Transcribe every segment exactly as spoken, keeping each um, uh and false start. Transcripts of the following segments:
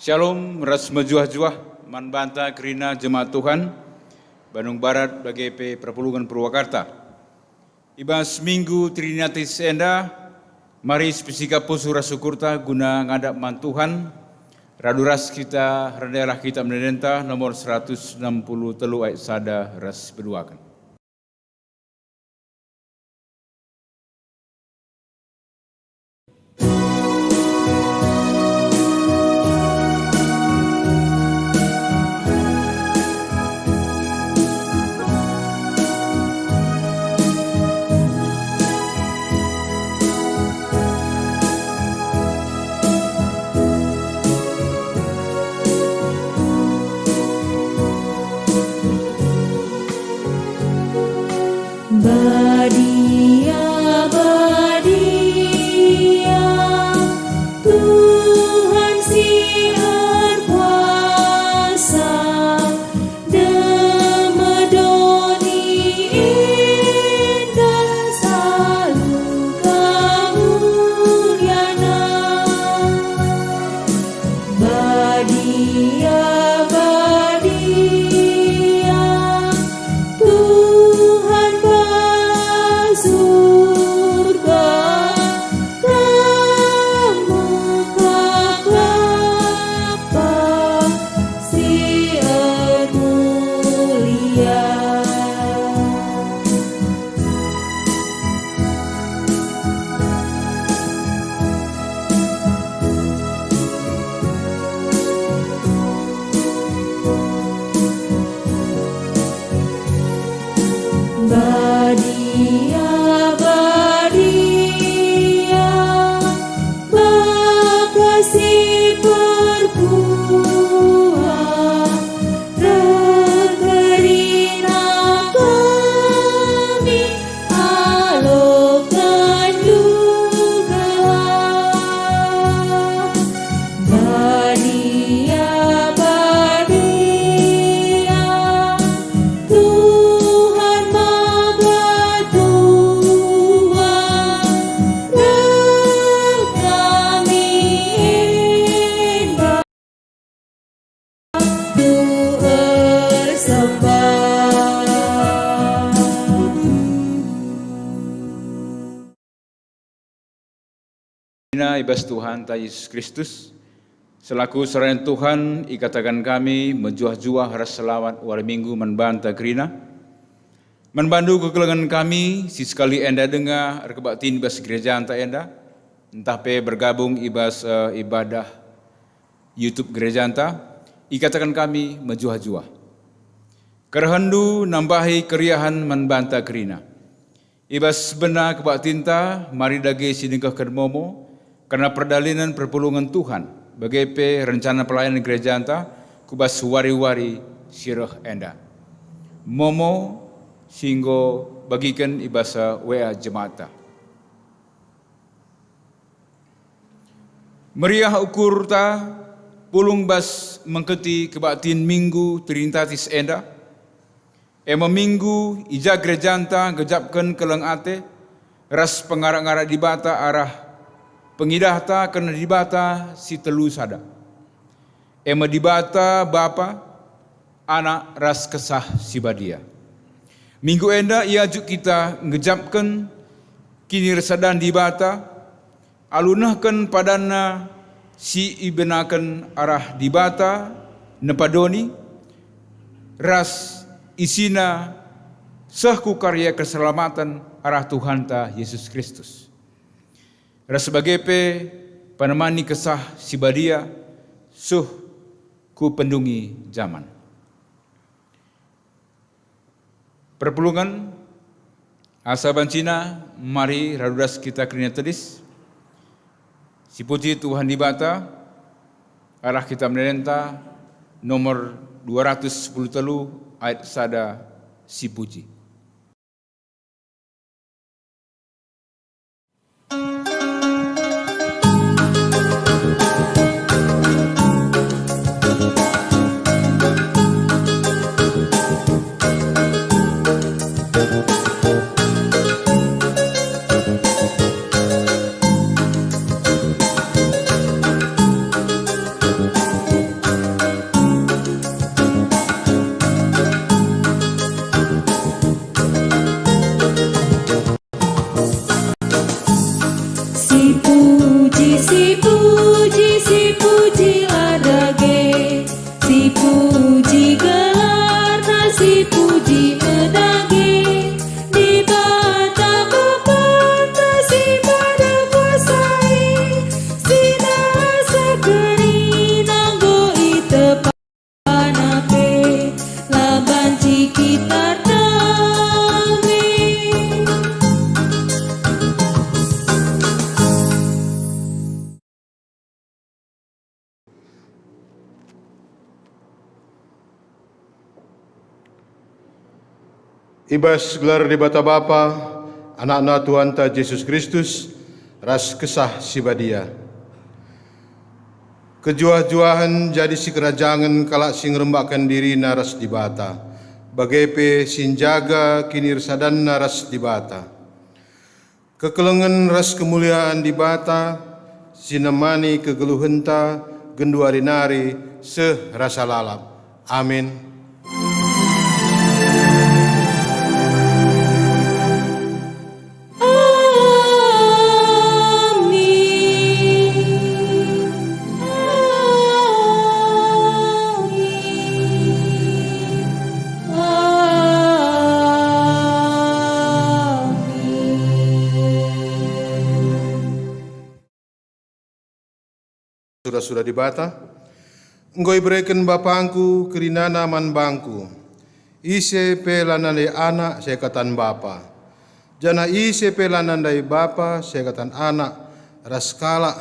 Shalom ras mejuah-juah man banta kerina jemaat Tuhan, Bandung Barat bage pe perpulungen Purwakarta. I bas Minggu Trinitatis enda, mari sipesikap pusuh ras ukurta guna ngadap man Tuhan. Radu ras kita, rendelah kita mendenenta nomor seratus enam puluh telu ayat sada ras peduaken. Badia, badia, Tuhan si erkuasa, dame doni enda salu kemulianNa. Badia, badia, Tuhan bas surga, Kam me kap Bapa si ermulia. Badia, badia, Bapa si perkuah, reh kerina kami aloken gelah. Badia, badia, Tuhan maba tuah, reh kami enda tu ersembah. Ina i bas Tuhanta Jesus Kristus, selaku serayan Tuhan, ikataken kami mejuah-juah ras selawat wari Minggu man banta kerina. Man bandu kekelengen kami, si sekali enda denga erkebaktin i bas gerejanta enda, ntah pe bergabung i bas, eh, ibadah YouTube gerejanta, ikataken kami mejuah-juah. Kerehenndu nambahi keriahen man banta kerina. I bas sebenar kebaktinta, mari dage si nengkehken momo, kerna perdalanen perpulungen Tuhan, bage pe rencana pelayanan gerejanta ku bas wari-wari si reh enda. Momo si enggo bagiken i bas W A jemaata. Meriah ukurta pulung bas mengketi kebaktin Minggu Trinitatis enda, e me Minggu i ja gerejanta ngejapken keleng ate ras pengarak-ngarak Dibata arah pengidahta kerna Dibata si telu sada. E me Dibata Bapa, Anak ras Kesah Si Badia. Minggu enda iajuk kita ngejapken kinirasadan Dibata, alu nehken padanNa si ibenaken arah Dibata nepa doni, ras isina seh ku karya keselamaten arah Tuhanta Jesus Kristus. Ras bage pe panemani Kesah Si Badia seh ku pendungi jaman. Perpulungen, asa bancina mari radu ras kita kerina tedis. Sipuji Tuhan Dibata, arah kita menderenta nomor dua ratus sepuluh telu ayat sada, sipuji. Puji gelarNa si puji me dage, Dibata Bapanta si mada kuasa e, si nasa kerina enggo itepana pe, la banci kita tame. I bas gelar Dibata Bapa, AnakNa Tuhanta Jesus Kristus, ras Kesah Si Badia. Kejuah-juahen jadi sikerajangen kalak si ngerembakken dirina ras Dibata, bage pe si njaga kinirsadanna ras Dibata. Kekelengen ras kemulian Dibata si nemani kegeluhenta genduari nari seh rasa lalap. Amin. Amin. Amin. Amin. Sura-sura Dibata, enggo ibereken bapangku kerinana man bangku. Ise pe la nandai anak seakatan bapa, janah ise pe la nandai bapa seakatan anak, ras kalak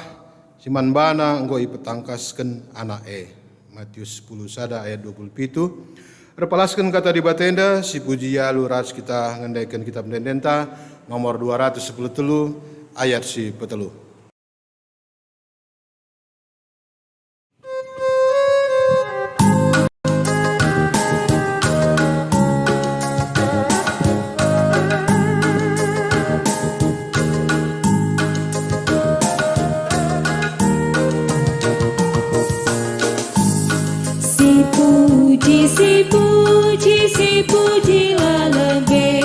si man bana enggo ipetangkasken anak e. Matius sepuluh sada ayat dua puluh pitu. Erpalasken kata Dibata enda, sipuji alu ras kita ngendeken kitab ende-endenta, nomor dua ratus sepuluh telu ayat si petelu. Sipuji, sipuji, sipuji la lebe.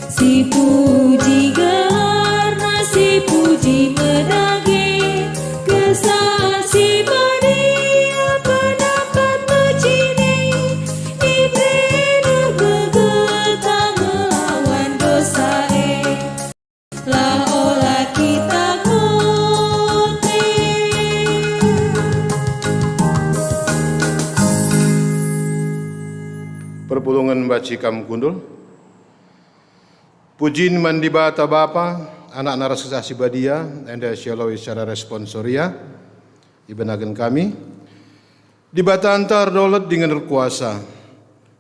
Sipuji gelarNa, sipuji me dage. Kesah Si Badia pendapat mejine, ibeNa keketa ngelawan dosa e. La ola kita kote. Perpulungen banci kam kundul. Pujin man Dibata Bapa, AnakNa ras Kesah Si Badia, enda sialoi secara responsoria, ibenaken kami. Dibatanta erdolat dingen erkuasa,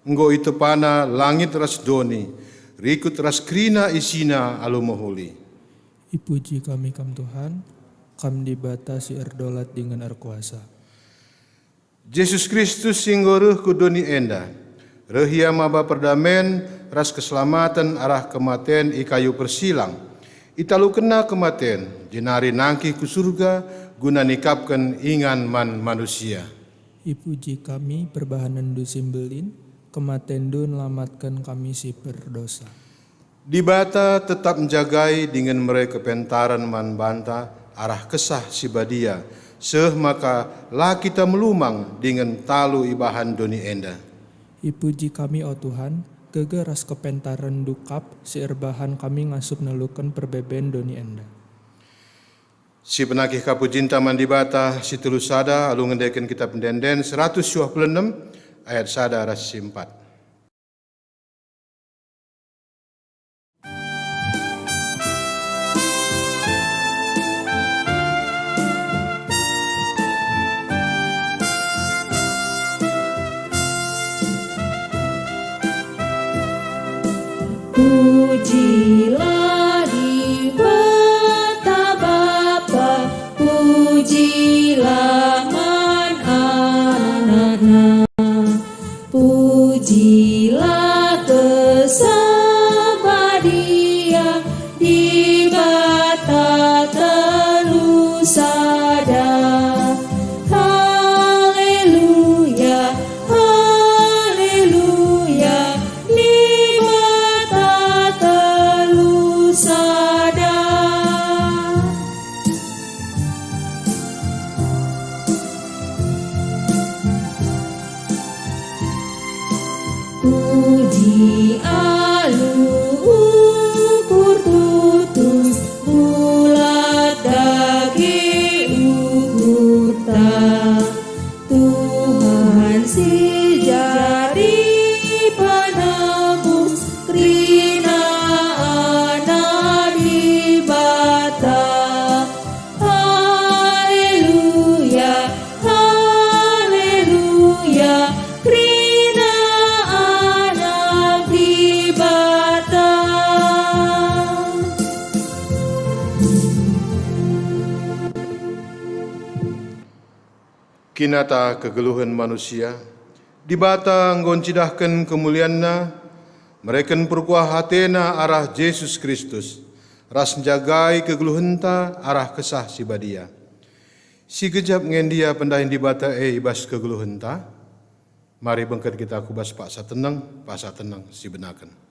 enggo itepana langit ras doni, rikut ras kerina isina alu mehuli. Ipuji kami Kam Tuhan, Kam Dibata si erdolat dingen erkuasa. Jesus Kristus si enggo reh ku doni enda, reh Ia maba perdamen ras keselamaten arah kematen i kayu persilang. ItalukenNa kematen, jenari nangkih ku Surga guna nikapken ingan man manusia. Ipuji kami perbahanenNdu si mbelin, kematenNdu nelamatken kami si perdosa. Dibata tetap njagai dingen mere kepentaren man banta arah Kesah Si Badia, seh maka la kita melumang dingen talu ibahan doni enda. Ipuji kami, o Tuhan, gegeh ras kepentarenNdu kap si erbahan kami ngasup neluken perbeben doni enda. Sipenakih ka pujinta man Dibata si telu sada alu ngendeken kitab ende-enden seratus dua puluh enem ayat sada ras si empat. Pujilah Dibata Bapa, pujilah man AnakNa. Pujilah Kesah Badia, Dibata telu sada. Haleluya, haleluya, Dibata telu sada. Uji alu ukur tutus, bulat dage ukurta. Tuhan si jadi penebus, kerina Anak Dibata. Haleluya, haleluya, kerina Anak Dibata. Kinata kegeluhen manusia, Dibata enggo ncidahken kemulianNa, mereken perkuah ateNa arah Jesus Kristus, ras njagai kegeluhenta arah Kesah Si Badia. Si gejap nge ndia pendahin Dibata e i bas kegeluhenta? Mari bengket kita ku bas paksa teneng, paksa teneng si benaken.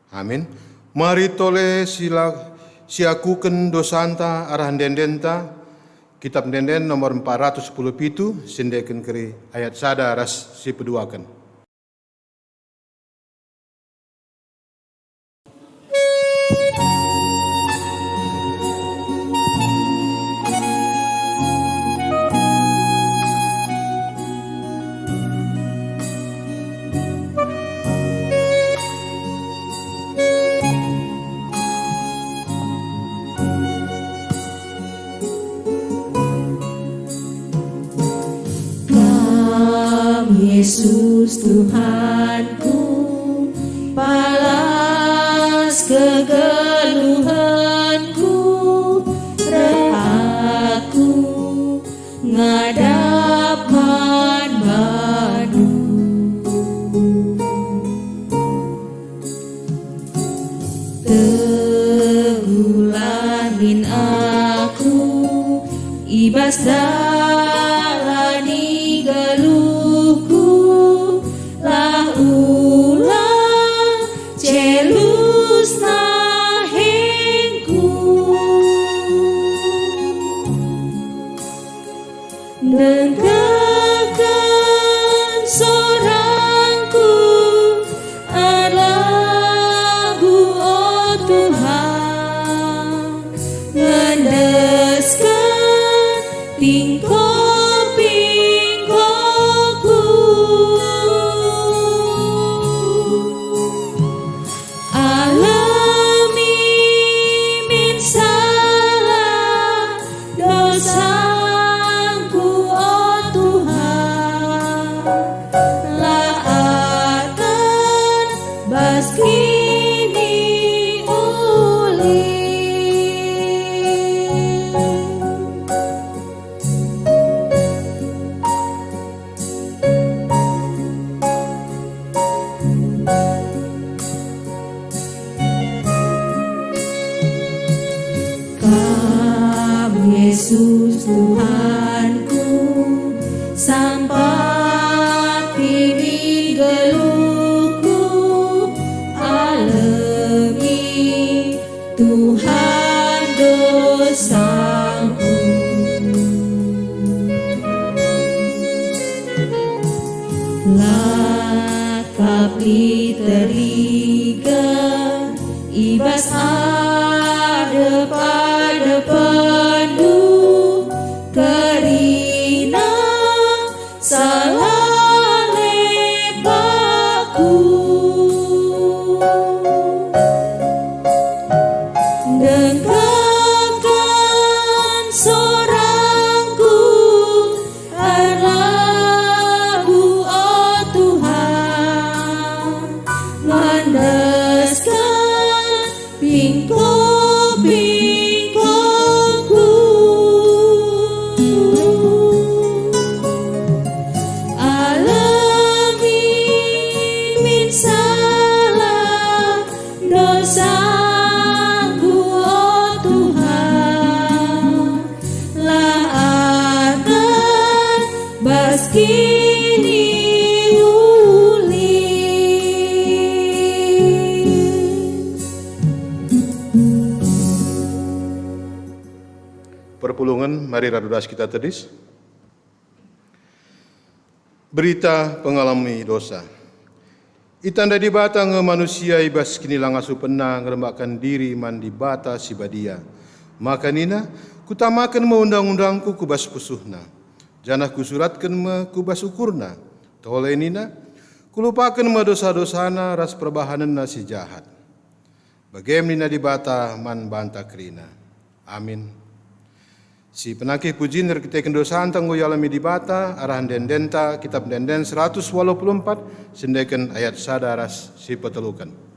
Amin. Mari tole sila-, siakuken dosanta arah ende-endenta. Kitap Ende-enden nomor empat ratus sepuluh pitu, siendeken keri ayat sada ras sipeduaken. Kam Yesus Tuhanku, palas kegeluhenku, reh aku ngadap man bandu. Teguhlah min aku i bas dalani geluhku, lah ulang celus nahengku. Ndengkehken sorangku erlagu, o Tuhan, ngendesken pingko-pingkoku. Alemi min salah dosangku, o Tuhan, la akan bas kiniulin. Kam Yesus Tuhanku, sampati min geluhku, alemi Tuhan dosangku. La kap lit teriga i bas adep-adepenndu, kerina salah lit aku. Ndengkehken sorangku erlagu, o Tuhan, ngendesken pingko Perpulungen, mari radu ras kita tedis. Berita pengalemi dosa. Itanda Dibata nge manusia i bas kinilangasupenna ngerembakken diri man Dibata si Badia. Maka nina, "Kutamaken me undang-undangKu ku bas pusuhna, janah Kusuratken me ku bas ukurna." Tole nina, "Kulupaken me dosa-dosana ras perbahanenna si jahat." Bage me nina Dibata man banta kerina. Amin. Si penakih pujin erkiteken dosanta enggo ialemi Dibata arah ende-endenta Kitap Ende-enden seratus waluh puluh empat, si endeken ayat sada ras si peteluken.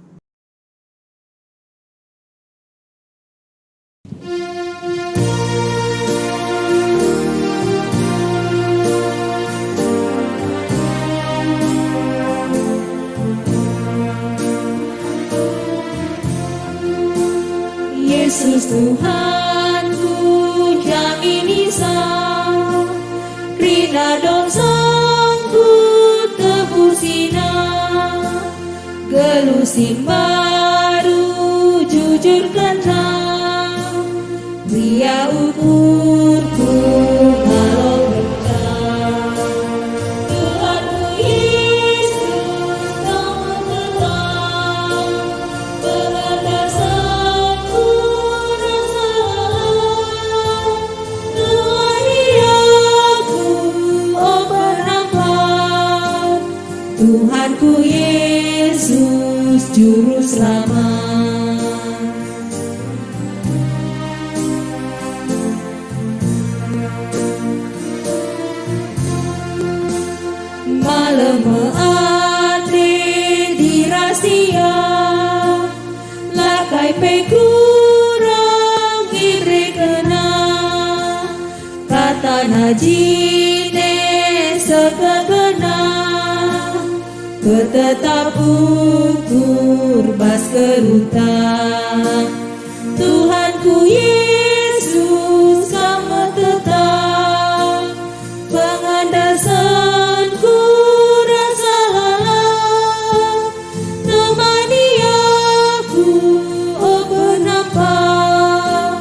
Yesus Tuhanku, jaminisa, kerina dosangku tebusina. Geluh si mbaru jujurkenna, ia ukurku ngalo berkat. Tuhanku Yesus, Kam tetap pengandasanku rasa lalap. Temani aku, o penampat, Tuhanku Yesus, Juru Selamat. Malem me ate dirasiya, la kai pe kurang iberekenNa. KataNa jine seh kegena, petetap ukur bas geluhta. Tuhanku Yesus, Kam me tetap pengandasanku rasa lalap. Temani aku, o penampat,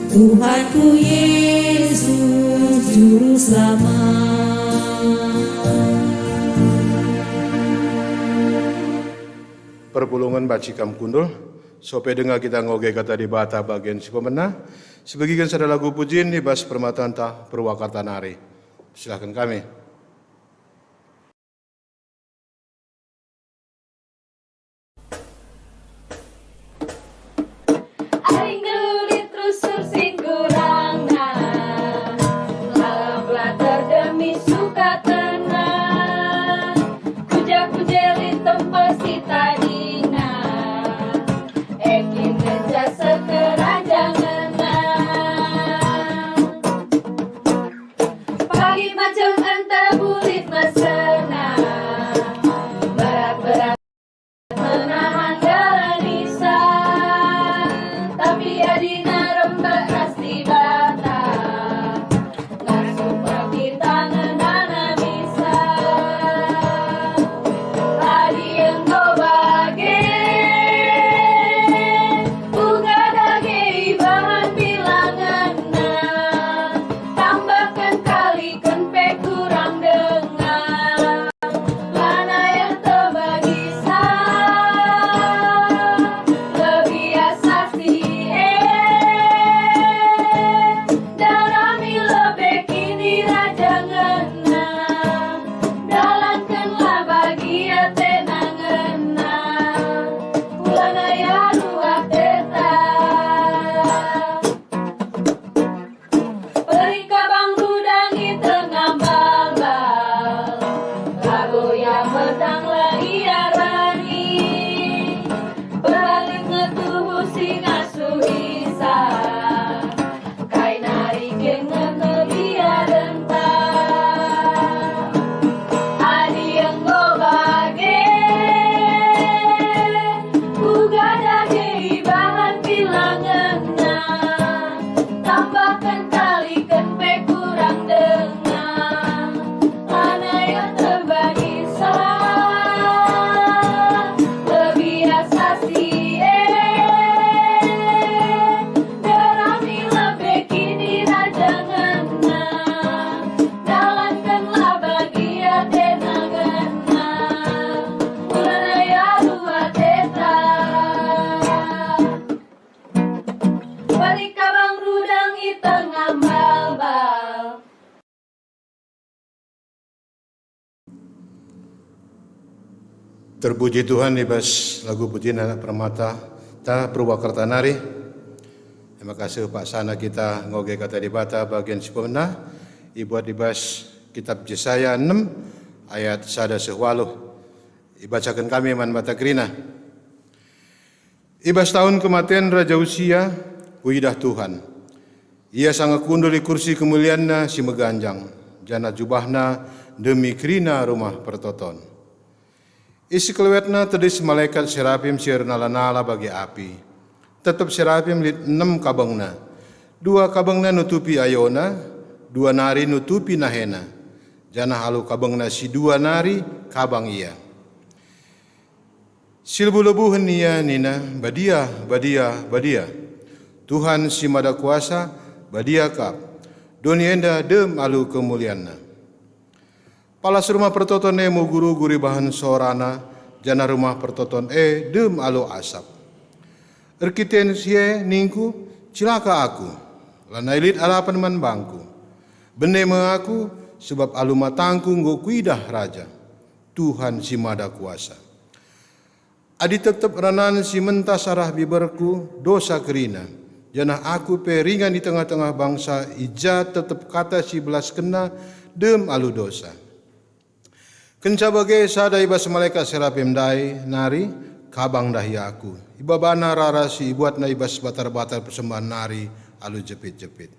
Tuhanku Yesus, Juru Selamat. Perpulungen banci kam kundul, sope denga kita ngoge Kata Dibata bagen si pemena, sibegiken sada lagu pujin i bas permatanta Purwakarta nari. Silahken kami. Ari nggeluh lit rusur si nggerangna, lalap la terdemi sukatenna. Ku ja ku je lit tempat si tadingna, e kin ngenca seh kerajangenna. Pagi macem enta Kabang rudang i tengah maba. Terpuji Tuhan, i bas lagu pujin anak permata ta Purwakerta nari. Terima kasih paksana kita ngoge Kata Dibata bagian si pemena ibuat i bas kitab Jesaya enem ayat sada seh waluh. Ibacaken kami man banta kerina. I bas tahun kematen Raja Usia, kuidah Tuhan. Ia sanga kundul i kursi kemulianNa si meganjang, janah jubahNa ndemi kerina rumah pertoton. I sekelewetna tedis malekat serapim si ernala-nala bage api. Tep-tep serapim lit enem kabengna. Dua kabengna nutupi ayona, dua nari nutupi nahena, janah alu kabengna si dua nari kabang ia. Silebuh-lebuhen ia nina, "Badia, badia, badia, Tuhan si Mada Kuasa, badia kap, doni enda dem alu kemulianNa." Palas rumah pertoton e mugur-ugur ibahan sorana, janah rumah pertoton e dem alu asap. Erkiten si e ningku, "Cilaka aku! Lanai lit alapen man bangku. Bene me aku, sebab alu matangku enggo kuidah Raja, Tuhan si Mada Kuasa. Adi tep-tep ranan si mentas arah biberku, dosa kerina, janah aku pe ringan i tengah-tengah bangsa, i ja tep-tep kata si ibelaskenna dem alu dosa." Kenca bage sada i bas malekat serapim ndai nari kabang ndahi aku. Ibabana rara si ibuatna i bas batar-batar persembahen nari alu jepit-jepit.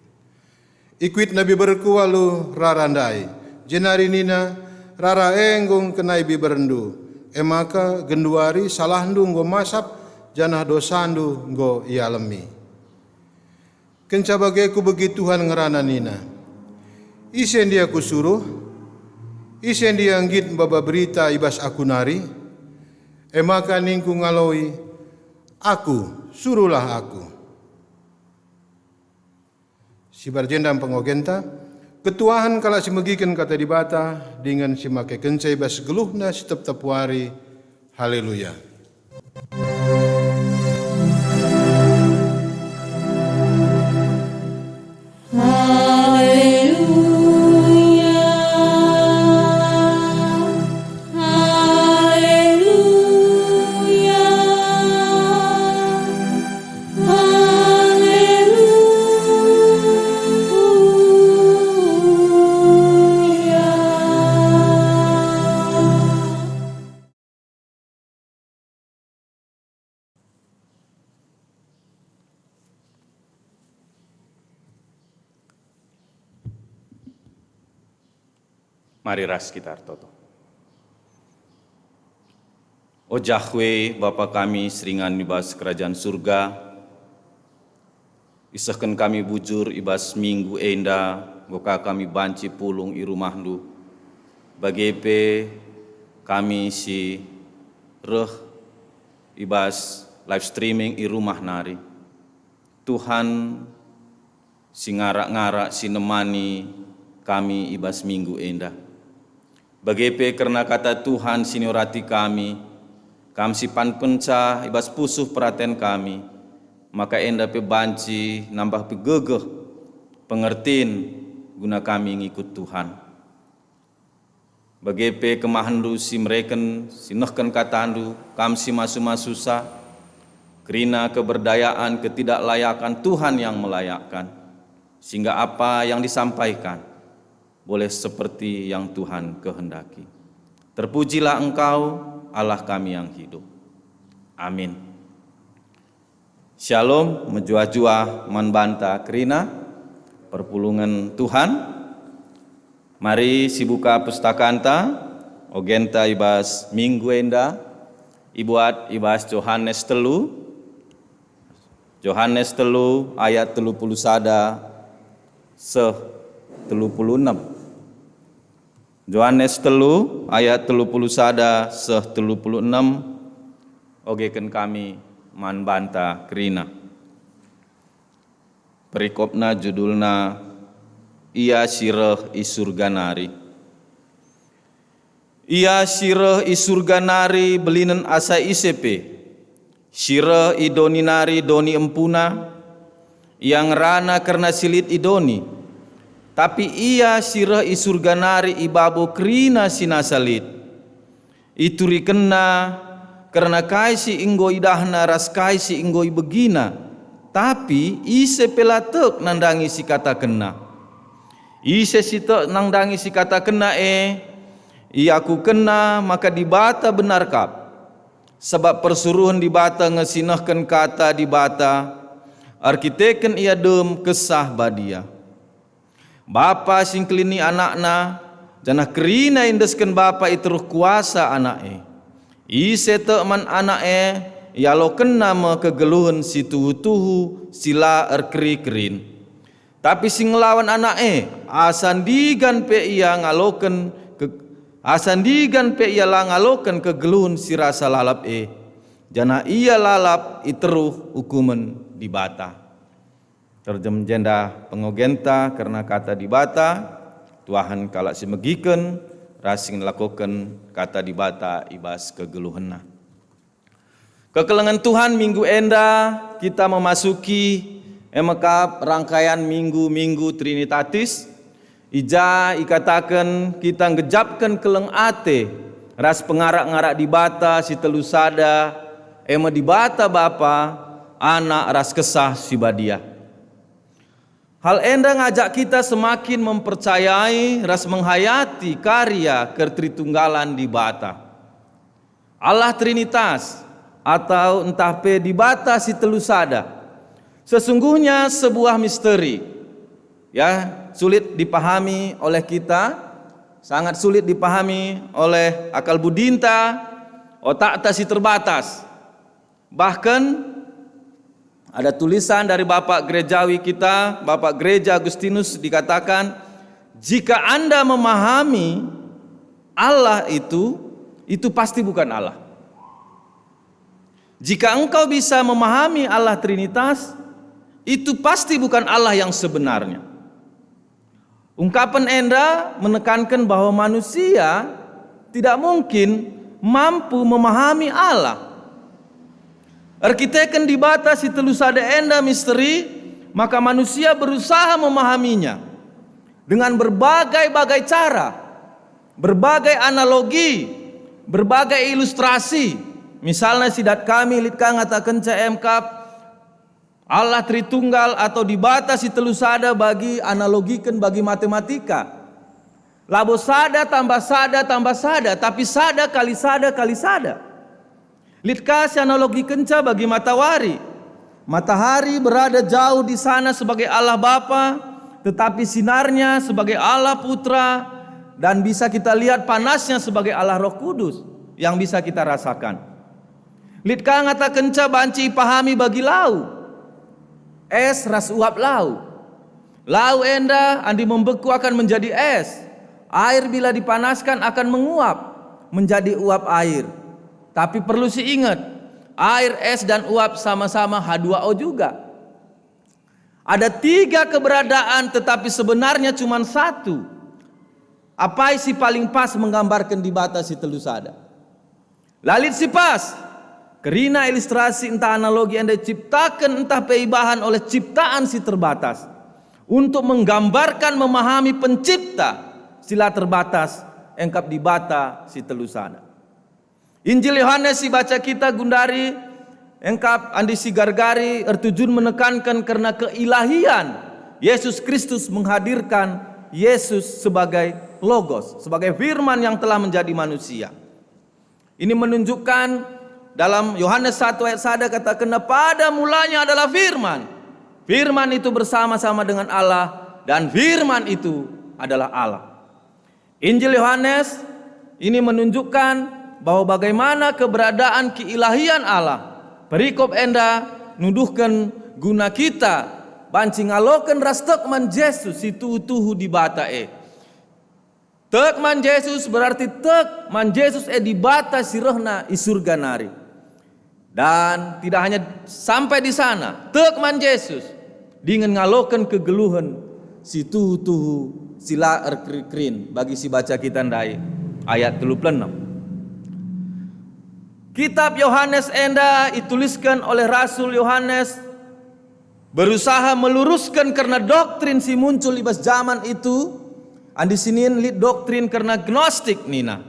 Ikuitna biberku alu rara ndai, jenari nina, "Rara e enggo ngkenai biberndu, e maka genduari salahndu enggo masap, janah dosandu enggo ialemi." Kenca bage kubegi Tuhan ngerana nina, "Ise ndia kusuruh? Ise ndia nggit maba berita i bas aku nari?" E maka ningku ngaloi, "Aku, suruhlah aku." Si barjenda pengogenta, ketuahen kalak si megiken Kata Dibata dingen si makekenca i bas geluhna si tep-tep wari. Haleluya! Haleluya, haleluya, haleluya. Mari ras kita ertoto. O Jahwe, Bapa kami si ringan i bas Kerajan Surga, isehken kami bujur i bas minggu enda, enggo ka kami banci pulung i rumahNdu. Bage pe kami si reh i bas live streaming i rumah nari. Tuhan, si ngarak-ngarak si nemani kami i bas minggu enda. Bage pe kerna Kata Tuhan si niorati kami, Kam si pankenca i bas pusuh peraten kami, maka enda pe banci nambah pegegeh pengertin guna kami ngikut Tuhan. Bage pe kemahenNdu si mereken, si nehken KataNdu, Kam si masu-masusa, kerina keberdayaan, ketidaklayakan Tuhan yang melayakkan, sehingga apa yang disampaikan boleh seperti yang Tuhan kehendaki. Terpujilah Engkau, Allah kami yang hidup. Amin. Shalom, mejuah-juah man banta kerina perpulungen Tuhan. Mari sibuka pustakanta, ogenta i bas minggu enda, ibuat i bas Johanes telu, Johanes telu ayat telu puluh sada seh telu puluh enem. Johanes telu ayat telu puluh sada seh telu puluh enem, ogeken kami man banta kerina. Perikopna judulna, Ia si reh i Surga nari. Ia si reh i Surga nari belinen asa ise pe, si reh i doni nari doni empuna, Ia ngerana kerna si lit i doni, tapi Ia si reh i Surga nari i babo kerina si nasa lit. IturikenNa kerna kai si enggo idahNa ras kai si enggo ibegiNa, tapi ise pe la tek nandangi si katakenNa. Ise si tek nandangi si katakenNa e, iakukenna maka Dibata benar kap, sabap persuruhen Dibata nge si nehken Kata Dibata, erkiteken Ia dem Kesah Badia. Bapa si ngkelini AnakNa, janah kerina iendesken Bapa i teruh kuasa Anak e. Ise tek man Anak e, ialokenna me kegeluhen si tuhu-tuhu si la erkeri-kerin. Tapi si ngelawan Anak e, asa ndigan pe ia ngaloken ke-, asa ndigan pe ia la ngaloken kegeluhen si rasa lalap e, janah ia lalap i teruh ukumen Dibata. Terjem jenda pengogenta kerna Kata Dibata, tuahen kalak si megiken ras si ngelakoken Kata Dibata i bas kegeluhenna. Kekelengen Tuhan, minggu enda kita memasuki e mekap rangkaian minggu-minggu Trinitatis, i ja ikataken kita nggejapken keleng ate ras pengarak-ngarak Dibata si telu sada, e me Dibata Bapa, Anak, ras Kesah Si Badia. Hal enda ngajak kita semakin mempercayai ras menghayati karya ketritunggalan Dibata. Allah Trinitas, atau ntah pe Dibata si telu sada, sesungguhnya sebuah misteri. Ya, sulit dipahami oleh kita, sangat sulit dipahami oleh akal budinta, otakta si terbatas. Bahkan, ada tulisan dari Bapak Gerejawi kita, Bapak Gereja Agustinus, dikatakan, "Jika Anda memahami Allah itu, itu pasti bukan Allah. Jika engkau bisa memahami Allah Trinitas, itu pasti bukan Allah yang sebenarnya." Ungkapen enda menekanken bahwa manusia tidak mungkin mampu memahami Allah. Erkiteken Dibata si telu sada enda misteri, maka manusia berusaha memahaminya dengan berbagai-bagai cara, berbagai analogi, berbagai ilustrasi. Misalna, si dat kami lit ka ngatakenca e mekap, Allah Tritunggal atau Dibata si telu sada bagi analogiken bagi matematika. Labo sada tambah sada tambah sada, tapi sada kali sada kali sada. Lit ka si analogikenca bagi matawari. Matahari berada jauh di sana sebagai Allah Bapa, tetapi sinarnya sebagai Allah Putra, dan bisa kita lihat panasnya sebagai Allah Roh Kudus yang bisa kita rasakan. Lit ka ngatakenca banci ipahami bagi lau, es ras uap lau. Lau enda adi membeku akan menjadi es. Air bila dipanaskan akan menguap menjadi uap air. Tapi perlu siinget, air, es, dan uap sama-sama H dua O juga. Ada tiga keberadaan, tetapi sebenarnya cuma satu. Apai si paling pas menggambarken Dibata si telu sada? La lit si pas. Kerina ilustrasi ntah analogi enda iciptaken ntah pe ibahan oleh ciptaan si terbatas untuk menggambarkan memahami Pencipta si la terbatas, engkap Dibata si telu sada. Injil Yohanes si baca kita gundari engkap andi si gargari ertujun menekanken kerna keilahian Yesus Kristus, menghadirkan Yesus sebagai Logos, sebagai Firman yang telah menjadi manusia. Ini menunjukkan dalam Yohanes satu ayat sada katakenna, "Pada mulanya adalah Firman. Firman itu bersama-sama dengan Allah, dan Firman itu adalah Allah." Injil Yohanes ini menunjukkan bahwa bagaimana keberadaan keilahian Allah. Perikop enda nuduhken guna kita banci ngaloken ras tek man Jesus si tuhu-tuhu Dibata e. Tek man Jesus berarti tek man Jesus e Dibata si rehna i Surga nari. Dan tidak hanya sampai di sana, tek man Jesus dingen ngaloken kegeluhen si tuhu-tuhu si la erkeri-kerin bagi si baca kita ndai, ayat telu puluh enam. Kitab Yohanes enda itulisken oleh Rasul Yohanes berusaha melurusken kerna doktrin si muncul i bas jaman itu, andi sinin lit doktrin kerna gnostik nina.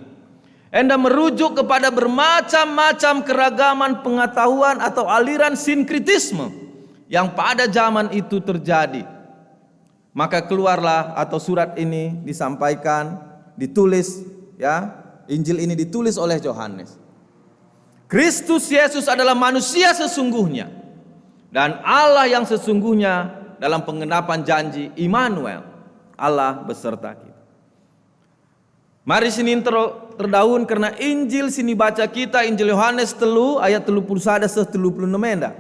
Enda merujuk kepada bermacam-macam keragaman pengetahuan atau aliran sinkritisme yang pada jaman itu terjadi. Maka keluarlah atau surat ini disampaikan, ditulis, ya, Injil ini ditulis oleh Yohanes. Kristus Yesus adalah manusia sesungguhnya dan Allah yang sesungguhnya dalam penggenapan janji Immanuel, Allah beserta kita. Mari sinin ter-, terdaun kerna Injil si nibaca kita, Injil Yohanes telu ayat telu puluh sada seh telu puluh enem enda.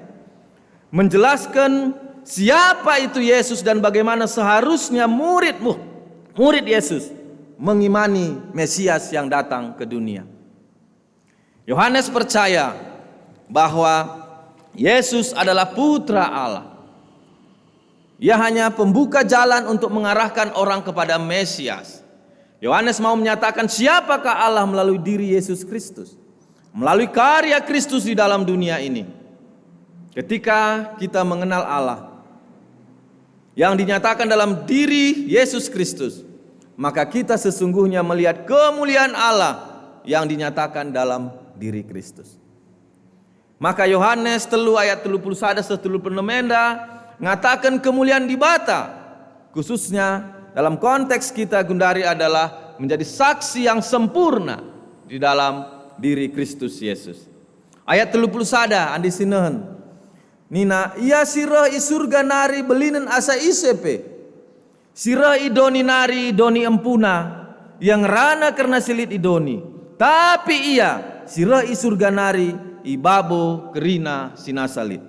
Menjelaskan siapa itu Yesus dan bagaimana seharusnya murid mu-, murid Yesus mengimani Mesias yang datang ke dunia. Yohanes percaya bahwa Yesus adalah Putra Allah. Ia hanya pembuka jalan untuk mengarahkan orang kepada Mesias. Yohanes mau menyatakan siapakah Allah melalui diri Yesus Kristus. Melalui karya Kristus di dalam dunia ini. Ketika kita mengenal Allah, yang dinyatakan dalam diri Yesus Kristus, maka kita sesungguhnya melihat kemuliaan Allah yang dinyatakan dalam diri Kristus. Maka Yohanes telu ayat telu puluh sada seh telu puluh enem enda ngataken kemulian Dibata, khususnya dalam konteks kita gundari adalah menjadi saksi yang sempurna di dalam diri Kristus Yesus. Ayat telu puluh sada andi sinehen. Nina, "Ia si reh i Surga nari belinen asa ise pe. Si reh i doni nari doni empuna, ia ngerana kerna si lit i doni. Tapi Ia si reh i Surga nari i babo kerina si nasa lit."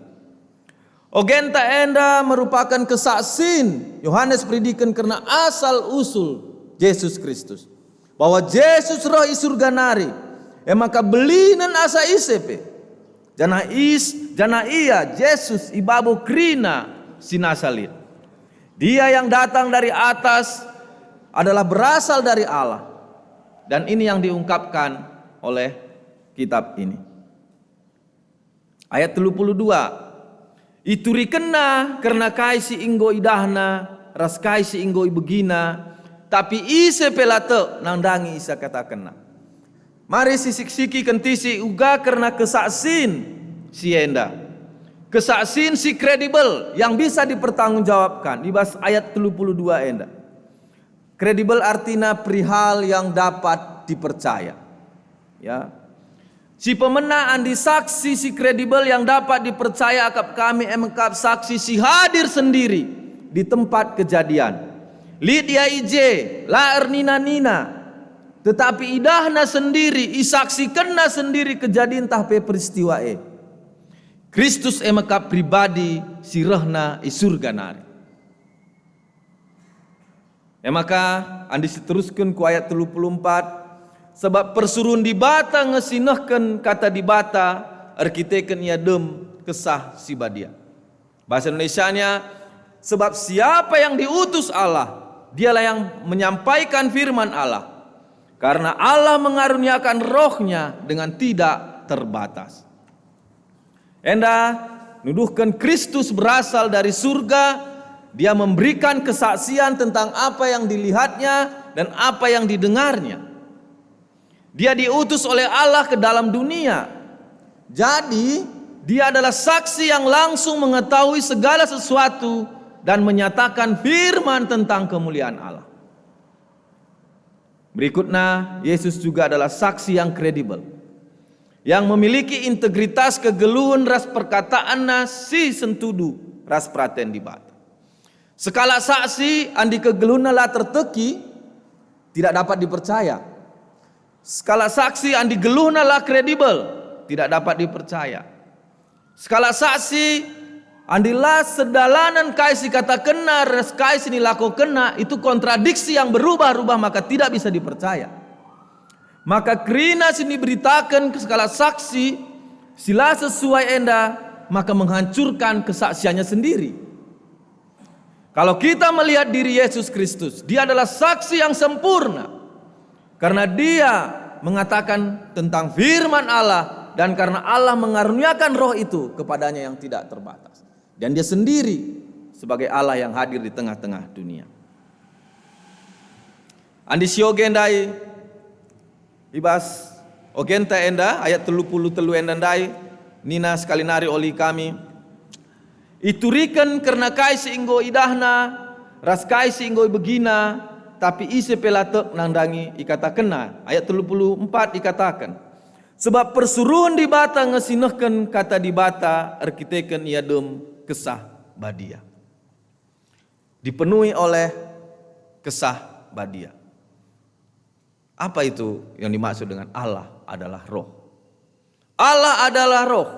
Ogenta enda merupakan kesaksin Yohanes peridiken kerna asal-usul Jesus Kristus, bahwa Jesus reh i Surga nari, e maka belinen asa ise pe. Janah is, janah Ia, Jesus, i babo kerina si nasa lit. Dia yang datang dari atas adalah berasal dari Allah. Dan ini yang diungkapkan oleh kitab ini. Ayat telu puluh dua, "Iturikenna kerna kai si enggo idahna ras kai si enggo ibegina, tapi ise pe la tek nandangi si ikatakenna." Mari sisik-siki kentisik uga kerna kesaksin si enda. Kesaksin si kredibel yang bisa dipertanggungjawabkan i bas ayat telu puluh dua enda. Kredibel artina perihal yang dapat dipercaya. Ya. Si pemena andi saksi si kredibel yang dapat dipercaya akap kami e mekap saksi si hadir sendiri di tempat kejadian. Lit ia i je, la ernina-nina, tetapi idahna sendiri, isaksikenna sendiri kejadin ntah pe peristiwa e. Kristus e mekap pribadi si rehna i Surga nari. E maka, andi siterusken ku ayat telu puluh empat, "Sabap persuruhen Dibata nge si nehken kata Dibata erkiteken ia dem Kesah Si Badia." Bahasa Indonesianya, "Sebab siapa yang diutus Allah, dialah yang menyampaikan firman Allah. Karena Allah mengaruniakan Roh-Nya dengan tidak terbatas." Enda nuduhken Kristus berasal dari surga, Dia memberikan kesaksian tentang apa yang dilihatnya dan apa yang didengarnya. Dia diutus oleh Allah ke dalam dunia. Jadi, Dia adalah saksi yang langsung mengetahui segala sesuatu dan menyatakan firman tentang kemuliaan Allah. Berikutnya, Yesus juga adalah saksi yang kredibel, yang memiliki integritas kegeluhen ras perkataanna si sentudu ras peraten Dibata. Sekalak saksi andi kegeluhenna la terteki, tidak dapat dipercaya. Sekalak saksi andi geluhna la kredibel, tidak dapat dipercaya. Sekalak saksi, andi la sedalanen kai si katakenna ras kai si nilakokenna, itu kontradiksi yang berubah-ubah, maka tidak bisa dipercaya. Maka kerina si niberitaken sekalak saksi si la sesuai enda, maka menghancurkan kesaksiannya sendiri. Kalau kita melihat diri Yesus Kristus, Dia adalah saksi yang sempurna. Karena Dia mengatakan tentang firman Allah dan karena Allah mengaruniakan Roh itu kepada-Nya yang tidak terbatas. Dan Dia sendiri sebagai Allah yang hadir di tengah-tengah dunia. Adi sioge ndai, i bas ogenta enda, ayat telu puluh telu enda ndai, nina sekali nari olih kami, ituriken kerna kai si enggo idahna ras kai si enggo ibegina, tapi ise pe la tek nandangi ikatakenna. Ayat telu puluh empat ikataken, sebab persuruhen Dibata nge si nehken kata Dibata erkiteken ia dem Kesah Badia. Dipenuhi oleh Kesah Badia. Apa itu yang dimaksud dengan Allah adalah Roh? Allah adalah Roh.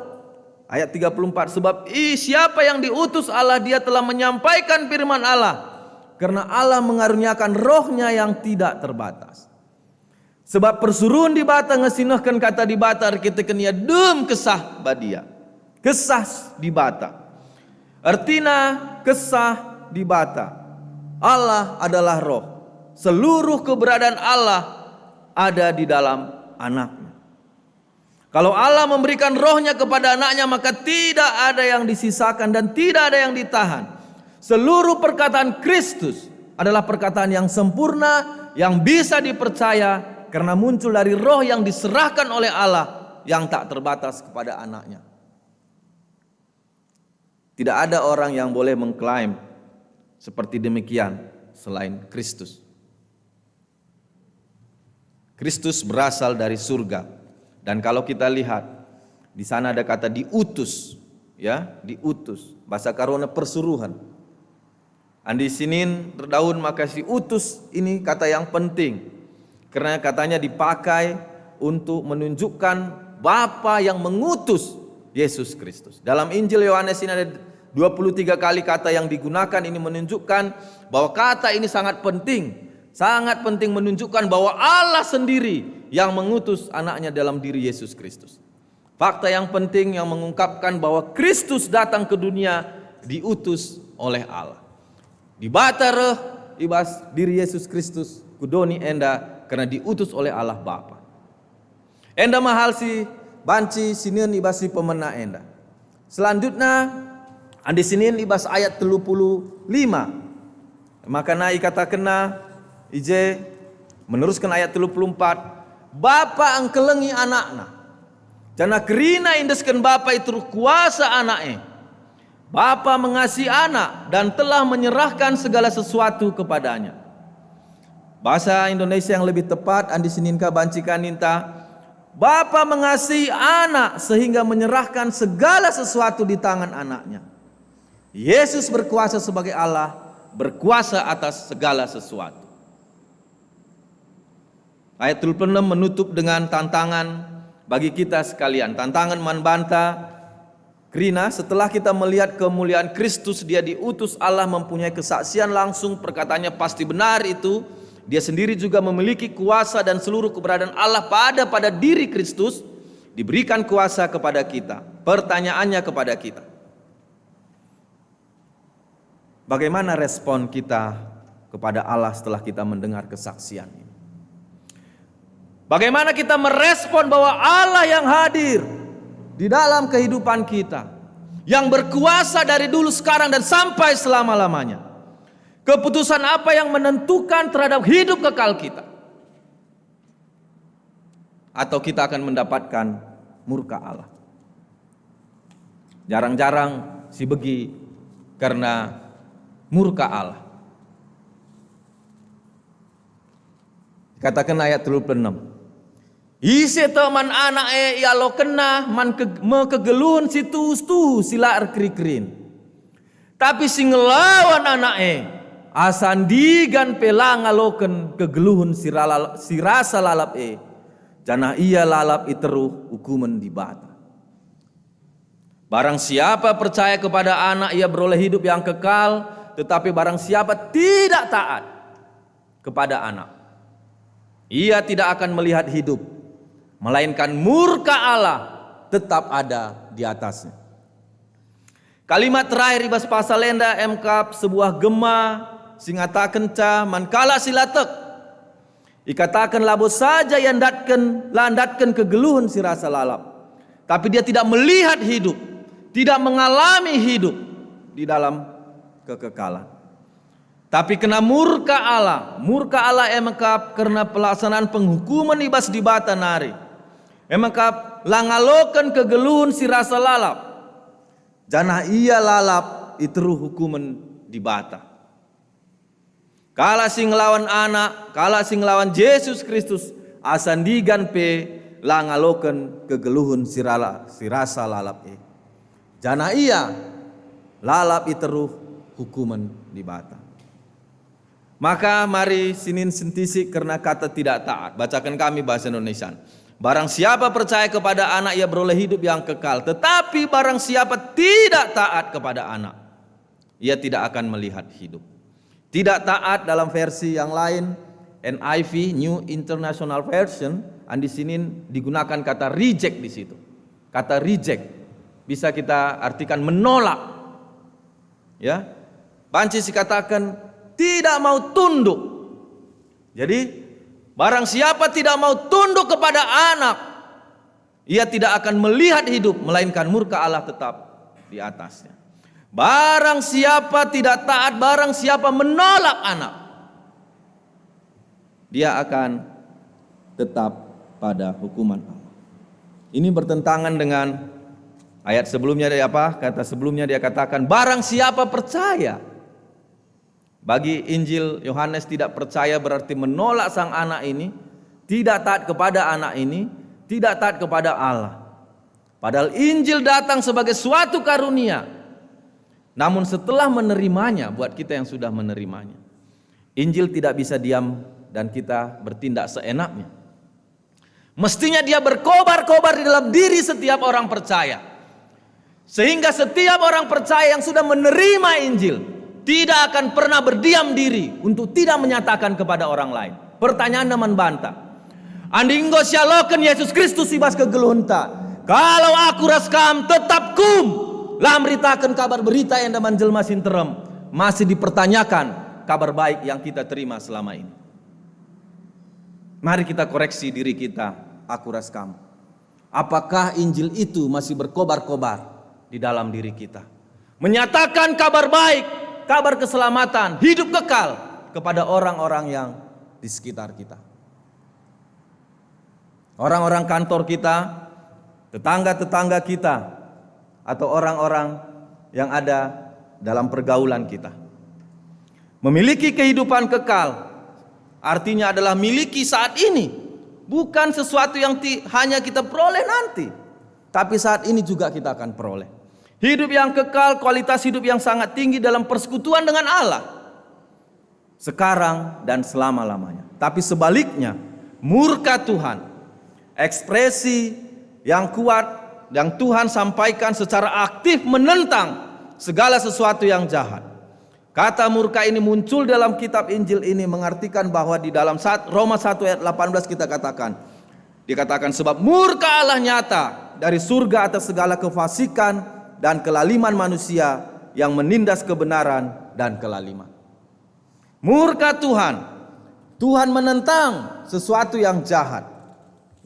Ayat tiga puluh empat, sebab i, siapa yang diutus Allah, dia telah menyampaikan firman Allah. Karena Allah mengaruniakan Roh-Nya yang tidak terbatas. Sebab persuruhen Dibata nge si nehken kata Dibata erkiteken ia dem Kesah Badia. Kesah Dibata. Ertina Kesah Dibata. Allah adalah Roh. Seluruh keberadaan Allah ada di dalam Anak-Nya. Kalau Allah memberikan Roh-Nya kepada Anak-Nya, maka tidak ada yang disisakan dan tidak ada yang ditahan. Seluruh perkataan Kristus adalah perkataan yang sempurna, yang bisa dipercaya, karena muncul dari Roh yang diserahkan oleh Allah yang tak terbatas kepada Anak-Nya. Tidak ada orang yang boleh mengklaim seperti demikian selain Kristus. Kristus berasal dari surga. Dan kalau kita lihat, di sana ada kata diutus, ya, diutus. Bahasa Karona persuruhen. Adi sinin erdaun maka si utus ini kata yang penting. Karena katanya dipakai untuk menunjukkan Bapa yang mengutus Yesus Kristus. Dalam Injil Yohanes ini ada dua puluh tiga kali kata yang digunakan, ini menunjukkan bahwa kata ini sangat penting. Sangat penting menunjukkan bahwa Allah sendiri yang mengutus Anak-Nya dalam diri Yesus Kristus. Fakta yang penting yang mengungkapkan bahwa Kristus datang ke dunia diutus oleh Allah. Dibata reh i bas diri Yesus Kristus ku doni enda kerna diutus oleh Allah Bapa. Enda me hal si banci sinen i bas si pemena enda. Selanjutna, adi sinen i bas ayat telu puluh lima. Maka na ikatakenna i je, menerusken ayat telu puluh empat, Bapa engkelengi Anakna, janah kerina iendesken Bapa i teruh kuasa Anak e. Bapa mengasihi Anak dan telah menyerahkan segala sesuatu kepada-Nya. Bahasa Indonesia yang lebih tepat, adi sinin ka banci ka ninta, Bapa mengasihi Anak sehingga menyerahkan segala sesuatu di tangan Anak-Nya. Yesus berkuasa sebagai Allah, berkuasa atas segala sesuatu. Ayat telu puluh enam menutup dengan tantangan bagi kita sekalian. Tantangan man banta, kerina setelah kita melihat kemuliaan Kristus, Dia diutus Allah, mempunyai kesaksian langsung, perkataannya pasti benar itu. Dia sendiri juga memiliki kuasa dan seluruh keberadaan Allah pada, pada diri Kristus diberikan kuasa kepada kita. Pertanyaannya kepada kita, bagaimana respon kita kepada Allah setelah kita mendengar kesaksian ini? Bagaimana kita merespon bahwa Allah yang hadir di dalam kehidupan kita, yang berkuasa dari dulu, sekarang, dan sampai selama-lamanya? Keputusan apa yang menentukan terhadap hidup kekal kita? Atau kita akan mendapatkan murka Allah? Jarang-jarang sibegi kerna murka Allah. Kataken ayat telu puluh enam, "Ise tek man Anak e ialokenna man ke-, me kegeluhen si tuhu-tuhu si la erkeri-kerin. Tapi si ngelawan Anak e, asa ndigan pe la ngaloken kegeluhen si rala-, si rasa lalap e, janah ia lalap i teruh ukumen Dibata. Barang siapa percaya kepada Anak, ia beroleh hidup yang kekal, tetapi barang siapa tidak taat kepada Anak, ia tidak akan melihat hidup, melainkan murka Allah tetap ada di atasnya." Kalimat terakhir i bas pasal enda emkap sebuah gema si ngatakenca man kalak si la tek. Ikataken labo saja ia ndatken, la ndatken kegeluhen si rasa lalap, tapi dia tidak melihat hidup, tidak mengalami hidup. di dalam kekekalan. Tapi kena murka Allah, murka Allah e mekap kerna pelaksanaan penghukumen i bas Dibata nari. E mekap la ngaloken kegeluhen si rasa lalap, janah ia lalap i teruh hukumen Dibata. Kalak si ngelawan Anak, kalak si ngelawan Jesus Kristus, asa ndigan pe la ngaloken kegeluhen si rala-, si rasa lalap e. Janah ia lalap i teruh hukumen Dibata. Maka mari sinin sentisik kerna kata tidak taat. Bacaken kami bahasa Indonesia. Barang siapa percaya kepada Anak, ia beroleh hidup yang kekal. Tetapi barang siapa tidak taat kepada Anak, ia tidak akan melihat hidup. Tidak taat dalam versi yang lain, N I V, New International Version, andi sinin digunakan kata reject di situ. Kata reject bisa kita artikan menolak. Ya. Banci sikataken tidak mau tunduk. Jadi, barang siapa tidak mau tunduk kepada Anak, ia tidak akan melihat hidup, melainkan murka Allah tetap di atasnya. Barang siapa tidak taat, barang siapa menolak Anak, dia akan tetap pada hukuman Allah. Ini bertentangan dengan ayat sebelumnya, dia apa? Kata sebelumnya dia katakan, "Barang siapa percaya." Bagi Injil Yohanes, tidak percaya berarti menolak Sang Anak ini, tidak taat kepada Anak ini, tidak taat kepada Allah. Padahal Injil datang sebagai suatu karunia. Namun setelah menerimanya, buat kita yang sudah menerimanya, Injil tidak bisa diam dan kita bertindak seenaknya. Mestinya dia berkobar-kobar di dalam diri setiap orang percaya. Sehingga setiap orang percaya yang sudah menerima Injil tidak akan pernah berdiam diri untuk tidak menyatakan kepada orang lain. Pertanyaan man banta. Andi enggo sialoken Yesus Kristus i bas kegeluhenta, "Kalau aku ras kam tetap kum, la meritaken Kabar Berita enda man jelma si nterem," masih dipertanyakan Kabar Baik yang kita terima selama ini. Mari kita koreksi diri kita, aku ras kam. Apakah Injil itu masih berkobar-kobar di dalam diri kita? Menyatakan Kabar Baik, kabar keselamatan, hidup kekal kepada orang-orang yang di sekitar kita. Orang-orang kantor kita, tetangga-tetangga kita, atau orang-orang yang ada dalam pergaulan kita. Memiliki kehidupan kekal artinya adalah miliki saat ini, bukan sesuatu yang ti-, hanya kita peroleh nanti, tapi saat ini juga kita akan peroleh. Hidup yang kekal, kualitas hidup yang sangat tinggi dalam persekutuan dengan Allah sekarang dan selama-lamanya. Tapi sebaliknya, murka Tuhan, ekspresi yang kuat yang Tuhan sampaikan secara aktif menentang segala sesuatu yang jahat. Kata murka ini muncul dalam kitab Injil ini mengartikan bahwa di dalam saat Roma satu ayat delapan belas kita katakan, dikatakan, "Sebab murka Allah nyata dari surga atas segala kefasikan dan kelaliman manusia yang menindas kebenaran dan kelaliman." Murka Tuhan. Tuhan menentang sesuatu yang jahat.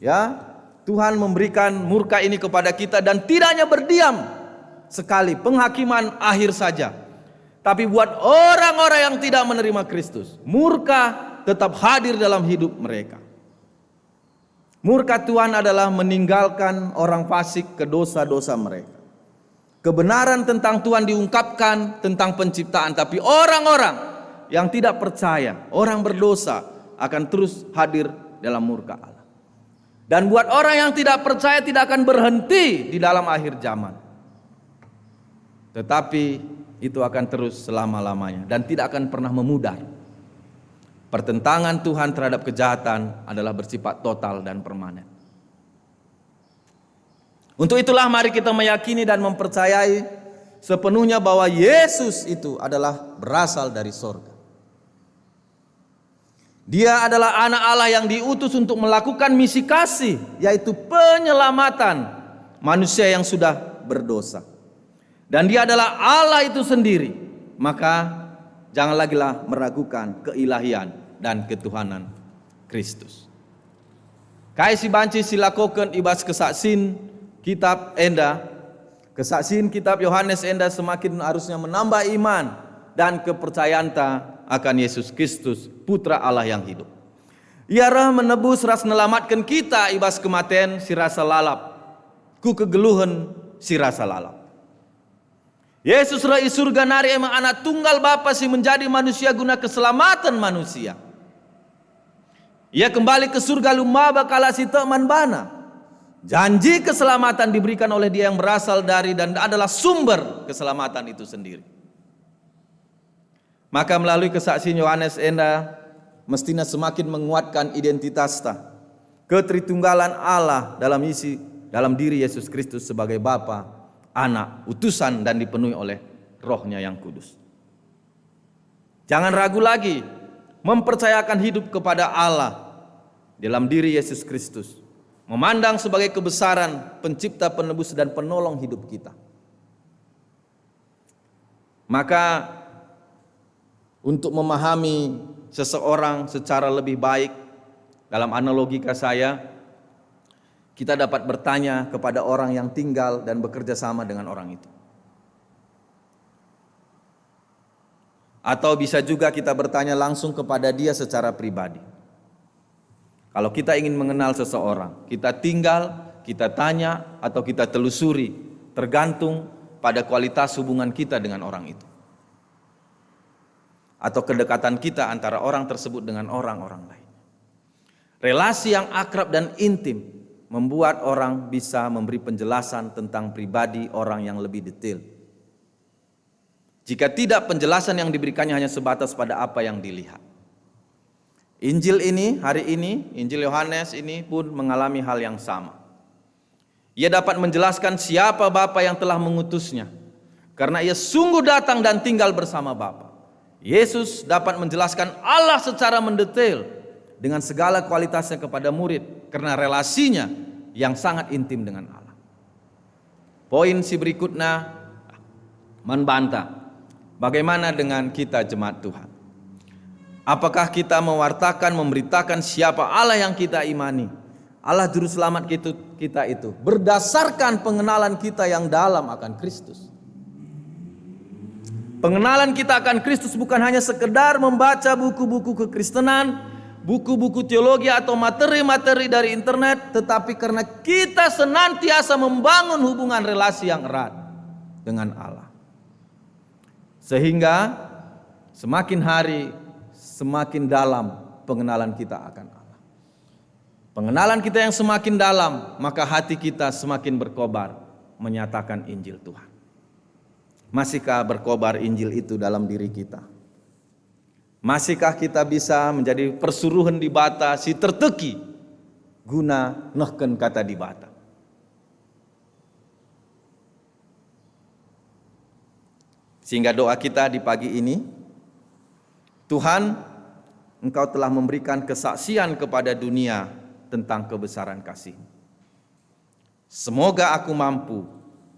Ya, Tuhan memberikan murka ini kepada kita dan tidak hanya berdiam sekali, penghakiman akhir saja. Tapi buat orang-orang yang tidak menerima Kristus, murka tetap hadir dalam hidup mereka. Murka Tuhan adalah meninggalkan orang fasik ke dosa-dosa mereka. Kebenaran tentang Tuhan diungkapkan tentang penciptaan, tapi orang-orang yang tidak percaya, orang berdosa, akan terus hadir dalam murka Allah. Dan buat orang yang tidak percaya tidak akan berhenti di dalam akhir zaman. Tetapi itu akan terus selama-lamanya dan tidak akan pernah memudar. Pertentangan Tuhan terhadap kejahatan adalah bersifat total dan permanen. Untuk itulah mari kita meyakini dan mempercayai sepenuhnya bahwa Yesus itu adalah berasal dari sorga. Dia adalah Anak Allah yang diutus untuk melakukan misi kasih, yaitu penyelamatan manusia yang sudah berdosa. Dan Dia adalah Allah itu sendiri, maka jangan lagilah meragukan keilahian dan ketuhanan Kristus. Kai si banci silakoken i bas kesaksin kitab enda? Kesaksin kitab Yohanes enda semakin arusnya menambah iman dan kepercayanta akan Yesus Kristus, Putra Allah yang hidup. Ia reh menebus ras nelamatken kita i bas kematen si rasa lalap, ku kegeluhen si rasa lalap. Yesus reh i surga nari e me Anak Tunggal Bapa si menjadi manusia guna keselamaten manusia. Ia kembali ke surga alu maba kalak si tek man baNa. Janji keselamatan diberikan oleh Dia yang berasal dari dan adalah sumber keselamatan itu sendiri. Maka melalui kesaksin Yohanes enda, mestina semakin menguatkan identitasta, ketritunggalan Allah dalam isi, dalam diri Yesus Kristus sebagai Bapa, Anak, utusan, dan dipenuhi oleh Roh-Nya yang Kudus. Jangan ragu lagi mempercayakan hidup kepada Allah dalam diri Yesus Kristus, memandang sebagai kebesaran Pencipta, Penebus, dan Penolong hidup kita. Maka, untuk memahami seseorang secara lebih baik, dalam analogika saya, kita dapat bertanya kepada orang yang tinggal dan bekerja sama dengan orang itu. Atau bisa juga kita bertanya langsung kepada dia secara pribadi. Kalau kita ingin mengenal seseorang, kita tinggal, kita tanya, atau kita telusuri, tergantung pada kualitas hubungan kita dengan orang itu, atau kedekatan kita antara orang tersebut dengan orang-orang lain. Relasi yang akrab dan intim membuat orang bisa memberi penjelasan tentang pribadi orang yang lebih detail. Jika tidak, penjelasan yang diberikannya hanya sebatas pada apa yang dilihat. Injil ini, hari ini, Injil Yohanes ini pun mengalami hal yang sama. Ia dapat menjelaskan siapa Bapa yang telah mengutusnya, karena Ia sungguh datang dan tinggal bersama Bapa. Yesus dapat menjelaskan Allah secara mendetail dengan segala kualitasnya kepada murid, karena relasinya yang sangat intim dengan Allah. Poin si berikutna, man banta, bagaimana dengan kita, jemaat Tuhan? Apakah kita mewartakan, memberitakan siapa Allah yang kita imani, Allah Juru Selamat kita, kita itu, berdasarkan pengenalan kita yang dalam akan Kristus? Pengenalan kita akan Kristus bukan hanya sekedar membaca buku-buku kekristenan, buku-buku teologi, atau materi-materi dari internet, tetapi karena kita senantiasa membangun hubungan relasi yang erat dengan Allah. Sehingga semakin hari, semakin dalam pengenalan kita akan Allah. Pengenalan kita yang semakin dalam, maka hati kita semakin berkobar menyatakan Injil Tuhan. Masihkah berkobar Injil itu dalam diri kita? Masihkah kita bisa menjadi persuruhen Dibata si terteki guna nehken Kata Dibata? Sehingga doa kita di pagi ini, "Tuhan, Engkau telah memberikan kesaksian kepada dunia tentang kebesaran kasih. Semoga aku mampu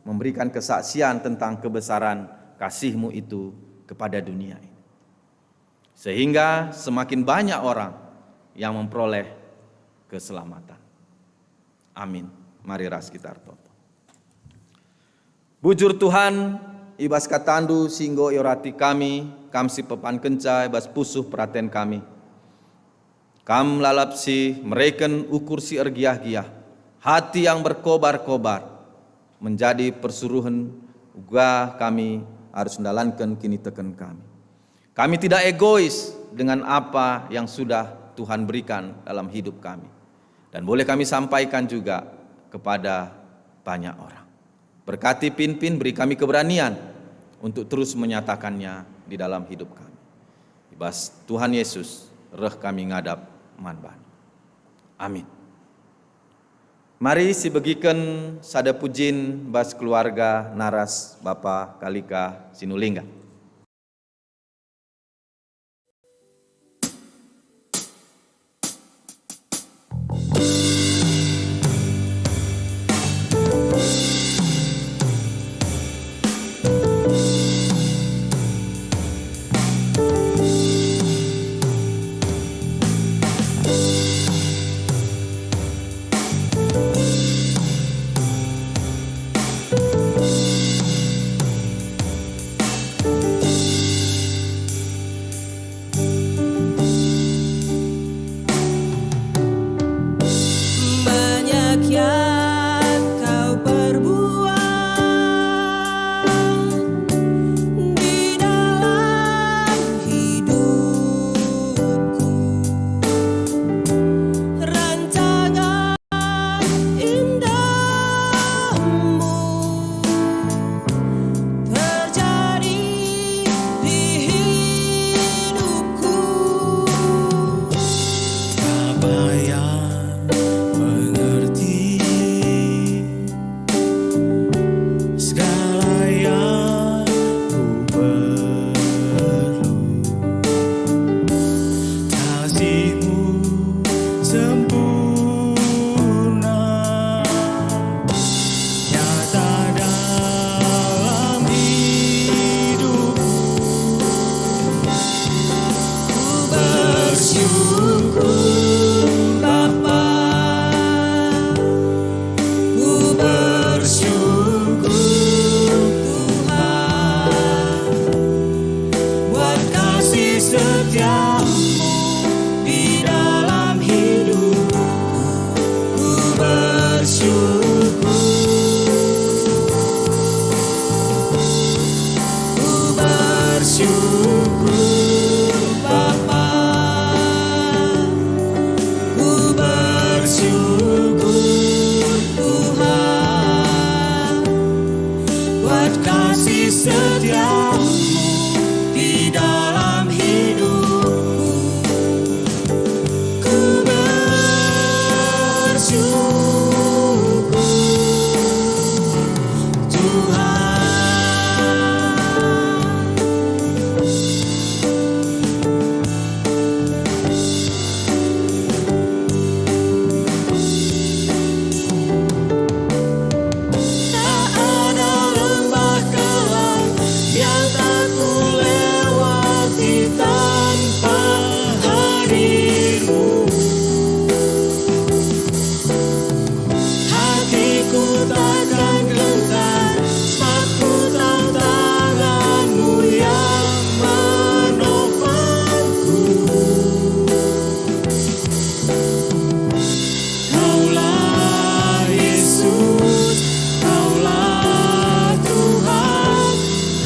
memberikan kesaksian tentang kebesaran kasih-Mu itu kepada dunia ini, sehingga semakin banyak orang yang memperoleh keselamatan." Amin. Mari ras kita ertoto. Bujur Tuhan, i bas kataNdu si enggo iorati kami, Kam si pepankenca i bas pusuh peraten kami. Kam lalap si mereken ukur si ergiah-giah, hati yang berkobar-kobar, menjadi persuruhen uga kami arus ndalanken kiniteken kami. Kami tidak egois dengan apa yang sudah Tuhan berikan dalam hidup kami. Dan boleh kami sampaikan juga kepada banyak orang. Berkati Pinpin, beri kami keberanian untuk terus menyatakannya di dalam hidup kami. I bas Tuhan Yesus reh kami ngadap man baNa. Amin. Mari sibegiken sada pujin bas keluarga naras Bapa Kalika Sinulingga. Syukur, Bapa, ku bersyukur, Tuhan, buat kasih setiamu di dalam hidupku. Ku bersyukur, ku bersyukur, Bapa. Ku bersyukur, Tuhan, buat kasih setiamu di dalam hidupku. Ku bersyukur, Tuhan. Tak ada lembah kelam yang tak kulewati tanpa hadirmu. Hatiku takkan gentar, sebab ku tahu tanganmu yang menopangku. Kaulah Yesus, Kaulah Tuhan,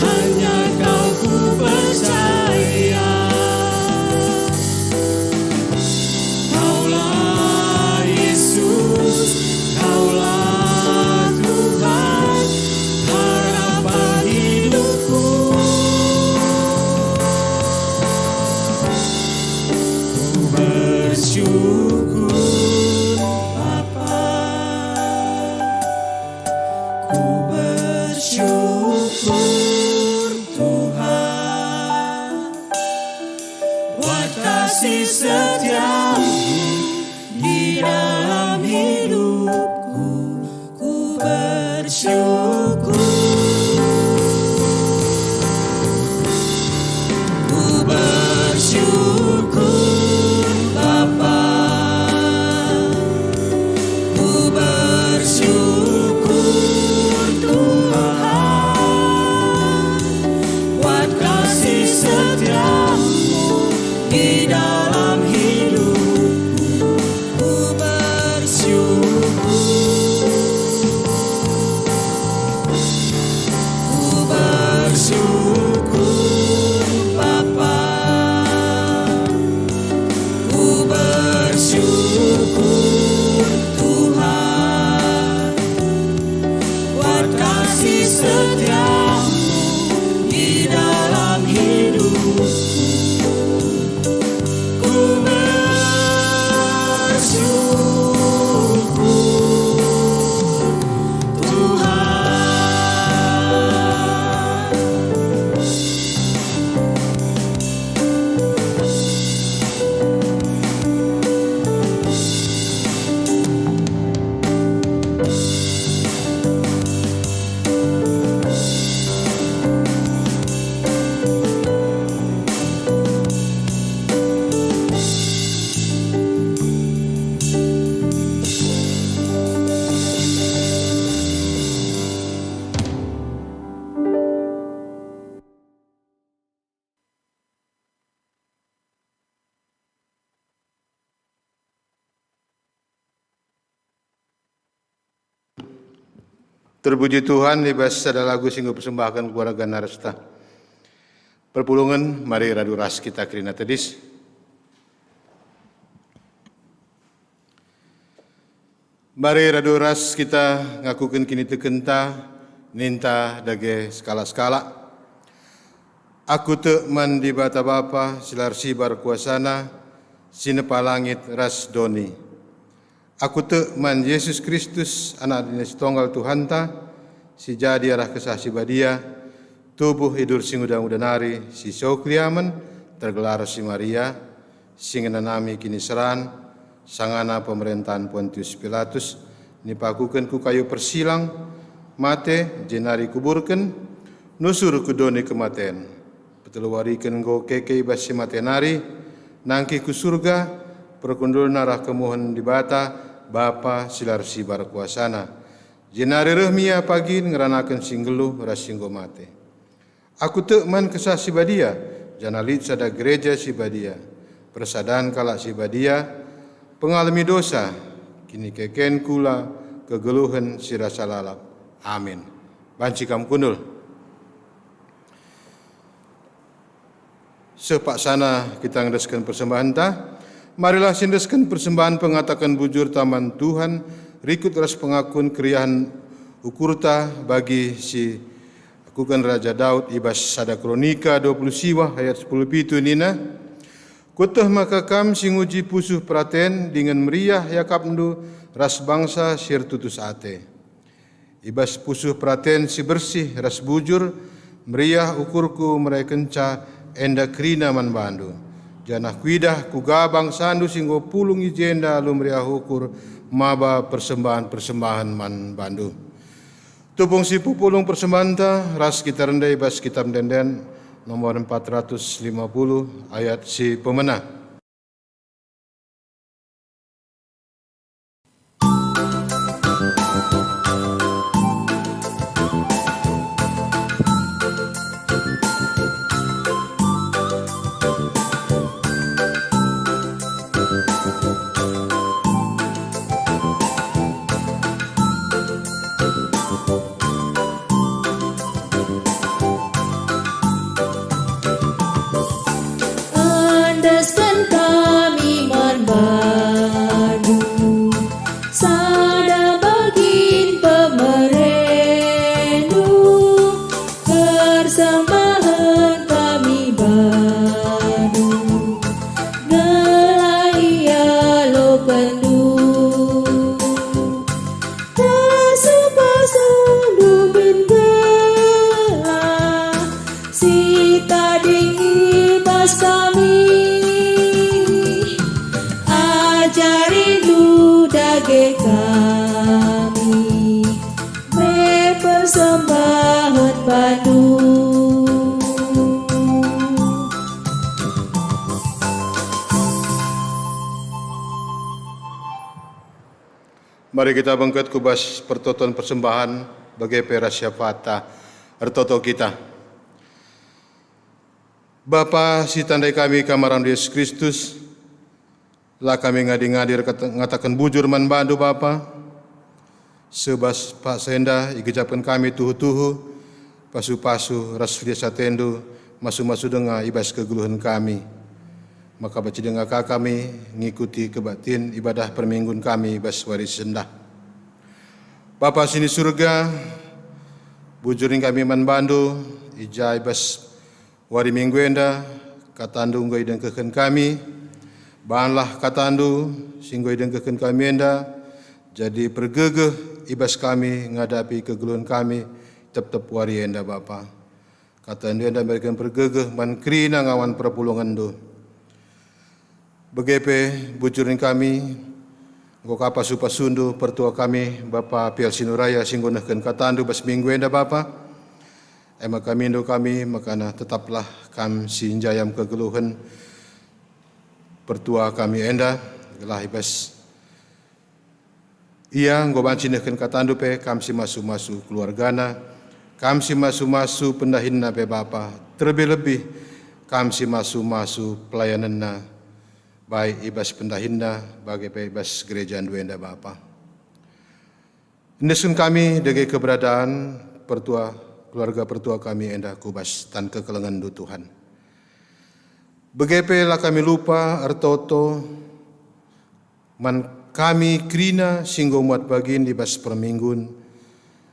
hanya Kau ku percaya. Kaulah Yesus, Kaulah Tuhan, harapan hidupku. Ku bersyukur, Bapa. Ku bersyukur, Tuhan, buat kasih setiamu di dalam hidupku. Ku bersyukur, ku bersyukur, Bapa. Ku bersyukur, Tuhan, buat kasih setiamu di dalam hidupku. Ku bersyukur, ku bersyukur, Bapa. Ku bersyukur, Tuhan, buat kasih setiamu di dalam hidupku. Ku bersyukur, Tuhan. Terpuji Tuhan, i bas sada lagu si enggo persembahken keluarga naresta. Perpulungen, mari radu ras kita kerina tedis. Mari radu ras kita ngakuken kinitekenta, ninta dage sekalak-sekalak. Aku tek man Dibata Bapa si la ersibar kuasana, si nepa langit ras doni. Aku tek man Jesus Kristus, Anak Dina si Tonggal Tuhanta, si jadi arah Kesah Si Badia, tubuh idur si nguda-nguda nari, si so keliamen, tergelar si Maria, si ngenanami kiniseran, sangana pemerentahen Pontius Pilatus, nipakuken ku kayu persilang, mate, jenari kuburken, nusur ku doni kematen. Peteluwariken enggo keke i bas si mate nari, Nangkih ku Surga, perkundulna arah kemuhen Dibata, Bapa si la ersibar kuasaNa. Jenari reh me Ia pagin ngeranaken si nggeluh ras si enggo mate. Aku tek man Kesah Si Badia, janah lit sada Gereja Si Badia, persadan kalak si badia, pengalemi dosa, kinikeken kula, kegeluhen si rasa lalap. Amin. Banci kam kundul. Seh paksana kita ngendesken persembahenta. Marilah siendesken persembahen pengataken bujurta man Tuhan, rikut ras pengakun keriahen ukurta bagi si akuken Raja Daud i bas sada Kronika dua puluh siwah ayat sepuluh pitu nina, "Kueteh maka kam si nguji pusuh peraten dingen meriah iakapndu ras bangsa si ertutus ate." I bas pusuh peraten si bersih ras bujur, meriah ukurku merekenca enda kerina man bandu. Janah kuidah kuga bangsandu si enggo pulung i jenda alu meriah ukur maba persembahen-persembahen man bandu. Tupung si pepulung persembahenta ras kita rende i bas Kitab Ende-enden nomor empat ratus lima puluh ayat si pemena. Endesken kami man bandu sada bagin pemerendu, persembahen kami bandu, gelah ialokenndu. Pasu-pasundu min gelah si tading i bas kami. Ajarindu dage kami, me persembahen bandu. Mari kita bengket ku bas pertoton persembahen, bage pe ras syafaat. Ertoto kita. Bapa si tandai kami kam arandu Yesus Kristus, la kami ngadi-ngadi erkat-, ngataken bujur man bandu, Bapa. Seh bas paksa enda igejapken kami tuhu-tuhu, pasu-pasu ras lias atendu, masu-masu denga i bas kegeluhen kami. Maka banci denga ka kami ngikuti kebaktin ibadah perminggun kami bas wari sendah. Bapa si ni Surga, bujur nina kami man bandu, i ja i bas wari Minggu enda, katandu enggo idengkehken kami. Banlah katandu si enggo idengkehken kami enda jadi pergegeh i bas kami ngadapi kegeluhen kami tep-tep wari enda, Bapa. Katandu enda mereken pergegeh man kerina ngawan perpulungenndu. Bage pe bujur nina kami, enggo ka pasu-pasundu pertua kami, Bapa Pial Sinuraya, si enggo nehken katandu bas minggu enda, Bapa. E maka mindo kami, makana tetaplah kam si njayam kegeluhen pertua kami enda, gelah i bas ia enggo banci nehken katandu pe, kam si masu-masu keluargana, kam si masu-masu pendahinna pe, Bapa, terlebih-lebih kam si masu-masu pelayanenna, baik i bas pendahinna, bage pe i bas gerejandu enda, Bapa. Endesken kami dage keberadaan pertua, keluarga pertua kami enda ku bas tan kekelengenndu, Tuhan. Bage pe la kami lupa ertoto man kami kerina si enggo muat bagin i bas perminggun,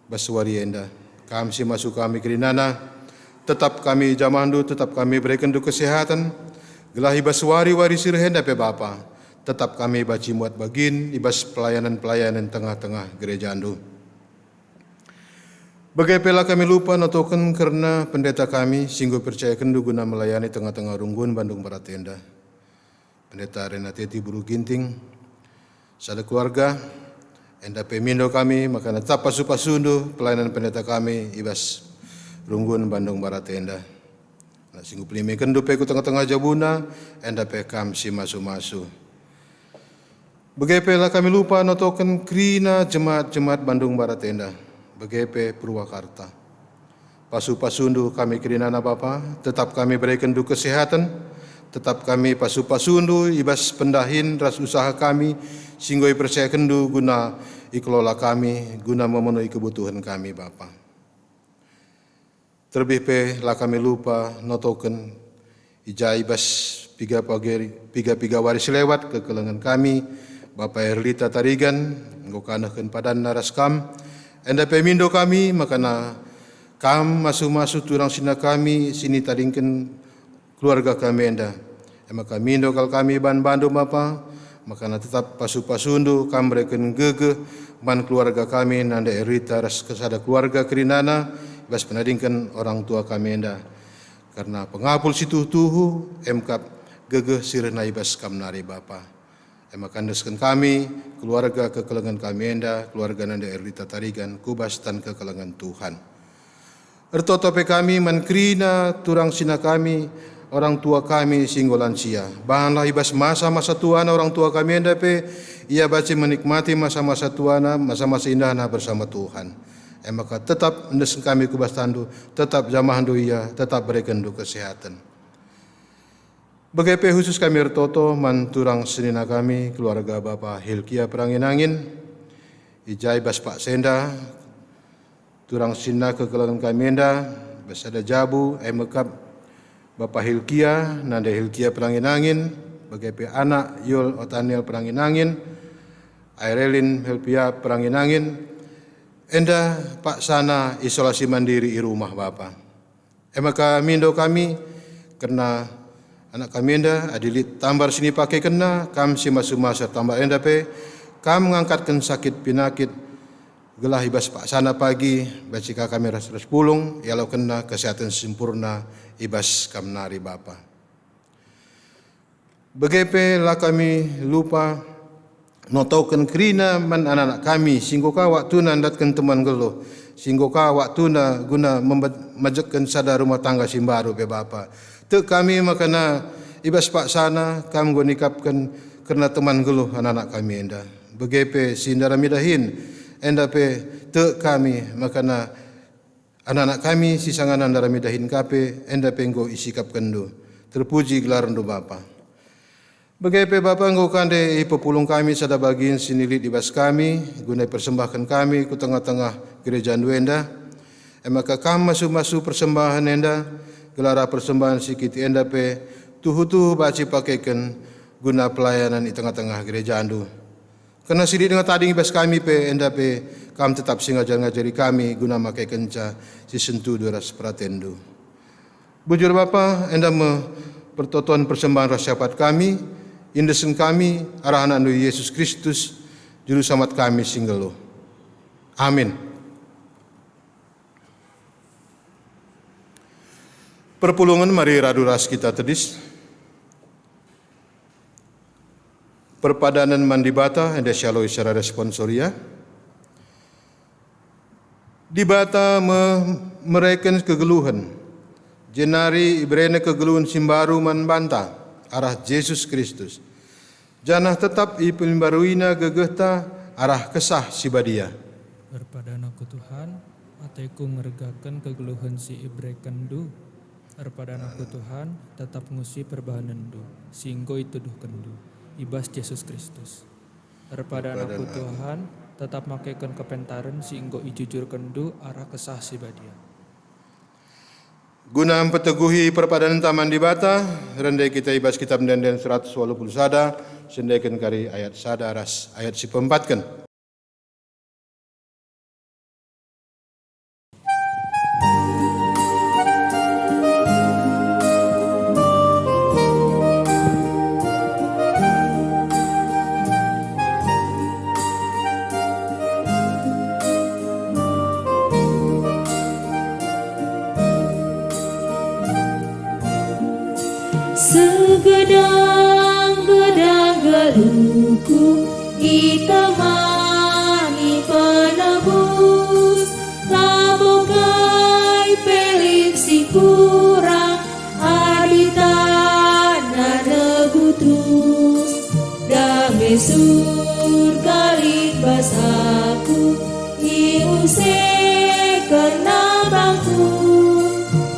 bas wari enda. Kam si masu kami kerinana, tetap kami jamahndu, tetap kami berekenndu kesehatan, gelah i bas wari-wari si reh enda pe, Bapa, tetap kami banci muat bagin i bas pelayanan-pelayanan tengah-tengah gerejandu. Bage pe la kami lupa notoken kerna pendeta kami si enggo ipercayakenndu guna melayani tengah-tengah runggun Bandung Barat enda. Pendeta Renateti Buru Ginting, sada keluarga, enda pe mindo kami, maka tetap pasu-pasundu pelayanan pendeta kami i bas runggun Bandung Barat enda. Si ngupelimekenNdu pe ku tengah-tengah jabuna, enda pe Kam si masu-masu. Bage pe la kami lupa notoken kerina jemaat-jemaat Bandung Barat enda, bage pe Purwakarta. Pasu-pasuNdu kami kerinana Bapa, tetap kami berekenNdu kesehaten, tetap kami pasu-pasuNdu i bas pendahin ras usaha kami si enggo ipercayakenNdu guna ikelola kami, guna memenuhi kebutuhen kami Bapa. Terlebih pe la kami lupa notoken i ja i bas piga pageri-, piga-piga wari si lewat kekelengen kami, Bapa Erlita Tarigan, enggo kanehken padanna ras Kam, enda pe mindo kami, makana Kam masu-masu turang sina kami si nitadingken keluarga kami enda. E maka mindo kal kami ban bandu Bapa, makana tetap pasu-pasundu Kam mereken gegeh man keluarga kami nande Erlita ras kesada keluarga kerinana i bas penadingken orang tua kami enda. Kerna pengapul si tuhu-tuhu, emkap gegeh si rehna i bas Kam nari Bapa. E maka endesken kami, keluarga kekelengen kami enda, keluarga nande Erlita Tarigan, ku bas tan kekelengen Tuhan. Ertoto pe kami man kerina turang sina kami, orang tua kami si enggo lansia. Bahanlah i bas masa-masa tuana orang tua kami enda pe, ia banci menikmati masa-masa tuana, masa-masa indahna bersama Tuhan. E maka tetap endesken kami ku bas tanNdu, tetap jamahndu ia, tetap berekenndu kesehaten. Bage pe khusus kami ertoto man turang senina kami, keluarga Bapa Hilkia Perangin-angin, i ja i bas paksa enda, turang senina kekelengen kami enda, bas sada jabu, e mekap Bapa Hilkia, nande Hilkia Perangin-angin, bage pe anak Yul Otaniel Perangin-angin, Airelin Helpia Perangin-angin, enda paksana isolasi mandiri i rumah Bapa. E maka mindo kami kerna anak kami enda, adi lit tambar si nipakekenna, Kam si masu-masu tambar enda pe, Kam ngangkatken sakit pinakit, gelah i bas paksana pagi, banci ka kami ras-ras pulung, ialokenna kesehaten si sempurna i bas Kam nari Bapa. Bage pe la kami lupa notoken kerina man anak-anak kami, si enggo ka waktuna ndatken teman nggeluh, si enggo ka waktuna guna membe-, majekken sada rumah tangga si mbaru pe Bapa. Tek kami makana i bas paksana Kam enggo nikapken kerna teman nggeluh anak-anak kami enda. Bage pe si ndarami dahin enda pe tek kami makana anak-anak kami si sangana ndarami dahin ka pe, enda pe enggo isikapkenNdu. Terpuji gelarNdu Bapa. Bage pe Bapa enggo kande ipepulung kami sada bagin si nilit i bas kami, guna ipersembahken kami ku tengah-tengah gerejaNdu enda. E maka Kam masu-masu persembahen enda, gelah persembahen si kitik enda pe tuhu-tuhu banci pakeken guna pelayanan i tengah-tengah gerejaNdu. Kerna si lit denga tading i bas kami pe, enda pe Kam tetap si ngajar-ngajari kami guna makekenca si sentudu ras peratenNdu. Bujur Bapa, enda me pertoton persembahen ras syafaat kami, iendesken kami arah AnakNdu Yesus Kristus, Juru Selamat kami si nggeluh. Amin. Perpulungen mari radu ras kita tedis. Perpadanen man Dibata, enda sialoi secara responsoria. Dibata me-, mereken kegeluhen, jenari iberena kegeluhen si mbaru man banta arah Jesus Kristus. Janah tetap ipembaruiNa gegehta arah Kesah Si Badia. Erpadan aku Tuhan, ateku ngergaken kegeluhen si iberekenNdu. Erpadan aku Tuhan, tetap ngusi perbahanenNdu, si enggo ituduhkenNdu, i bas Jesus Kristus. Erpadan aku Tuhan, tetap makeken kepentaren si enggo ijujurkenNdu arah Kesah Si Badia. Guna mpeteguhi perpadanenta man Dibata, rende kita i bas Kitab Ende-enden seratus waluh puluh sada, siendeken kari ayat sada ras ayat si peempatken. Segedang-gedang geluhku itamani penebus, labo kai pe lit si kurang. Surga lit bas aku, iuseken nambangku.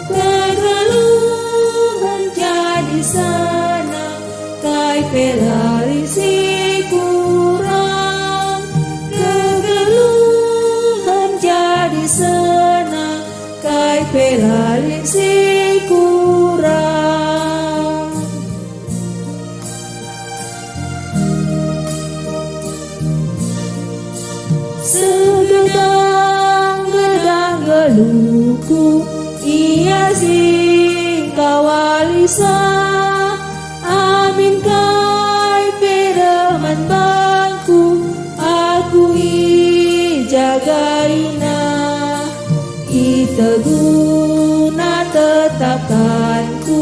Kegeluhen jadi senang, kai pe la lit si kurang. Kegeluhen jadi senang, kai pe la lit si kurang. Segedang-gedang geluhku, ia singkawalisa. Amin kai pe reh man bangku, aku ijagaina. Iteguna tetapkanku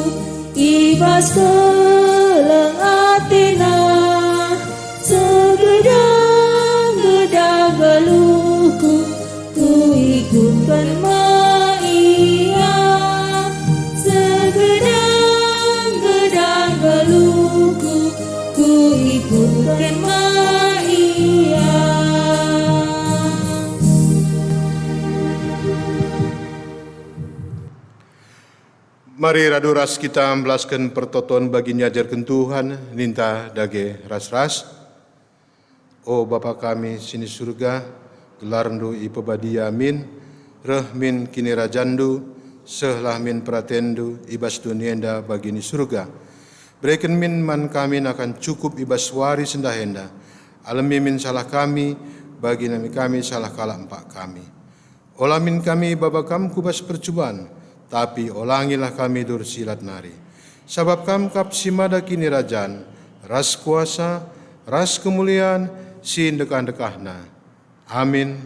i bas keleng atena. Segedang-gedang geluhku, kuikutken me ia. Segedang-gedang geluhku, kuikutken me ia. Mari radu ras kita mbelasken pertoton bagi niajarken Tuhan, ninta dage ras-ras. O Bapa kami si ni Surga, gelarNdu ipebadia min, reh min kinirajanNdu, sehlah min peratenNdu i bas doni enda bagi ni Surga. Bereken min man kami nakan cukup i bas wari sendah enda. Alemi min salah kami, bagi nami kami salah kalak empak kami. Ola min kami baba Kam ku bas percuban, tapi olangilah kami dursilat nari. Sabap Kam kap si mada kinirajan, ras kuasa, ras kemulian si ndekah-ndekahna. Amin.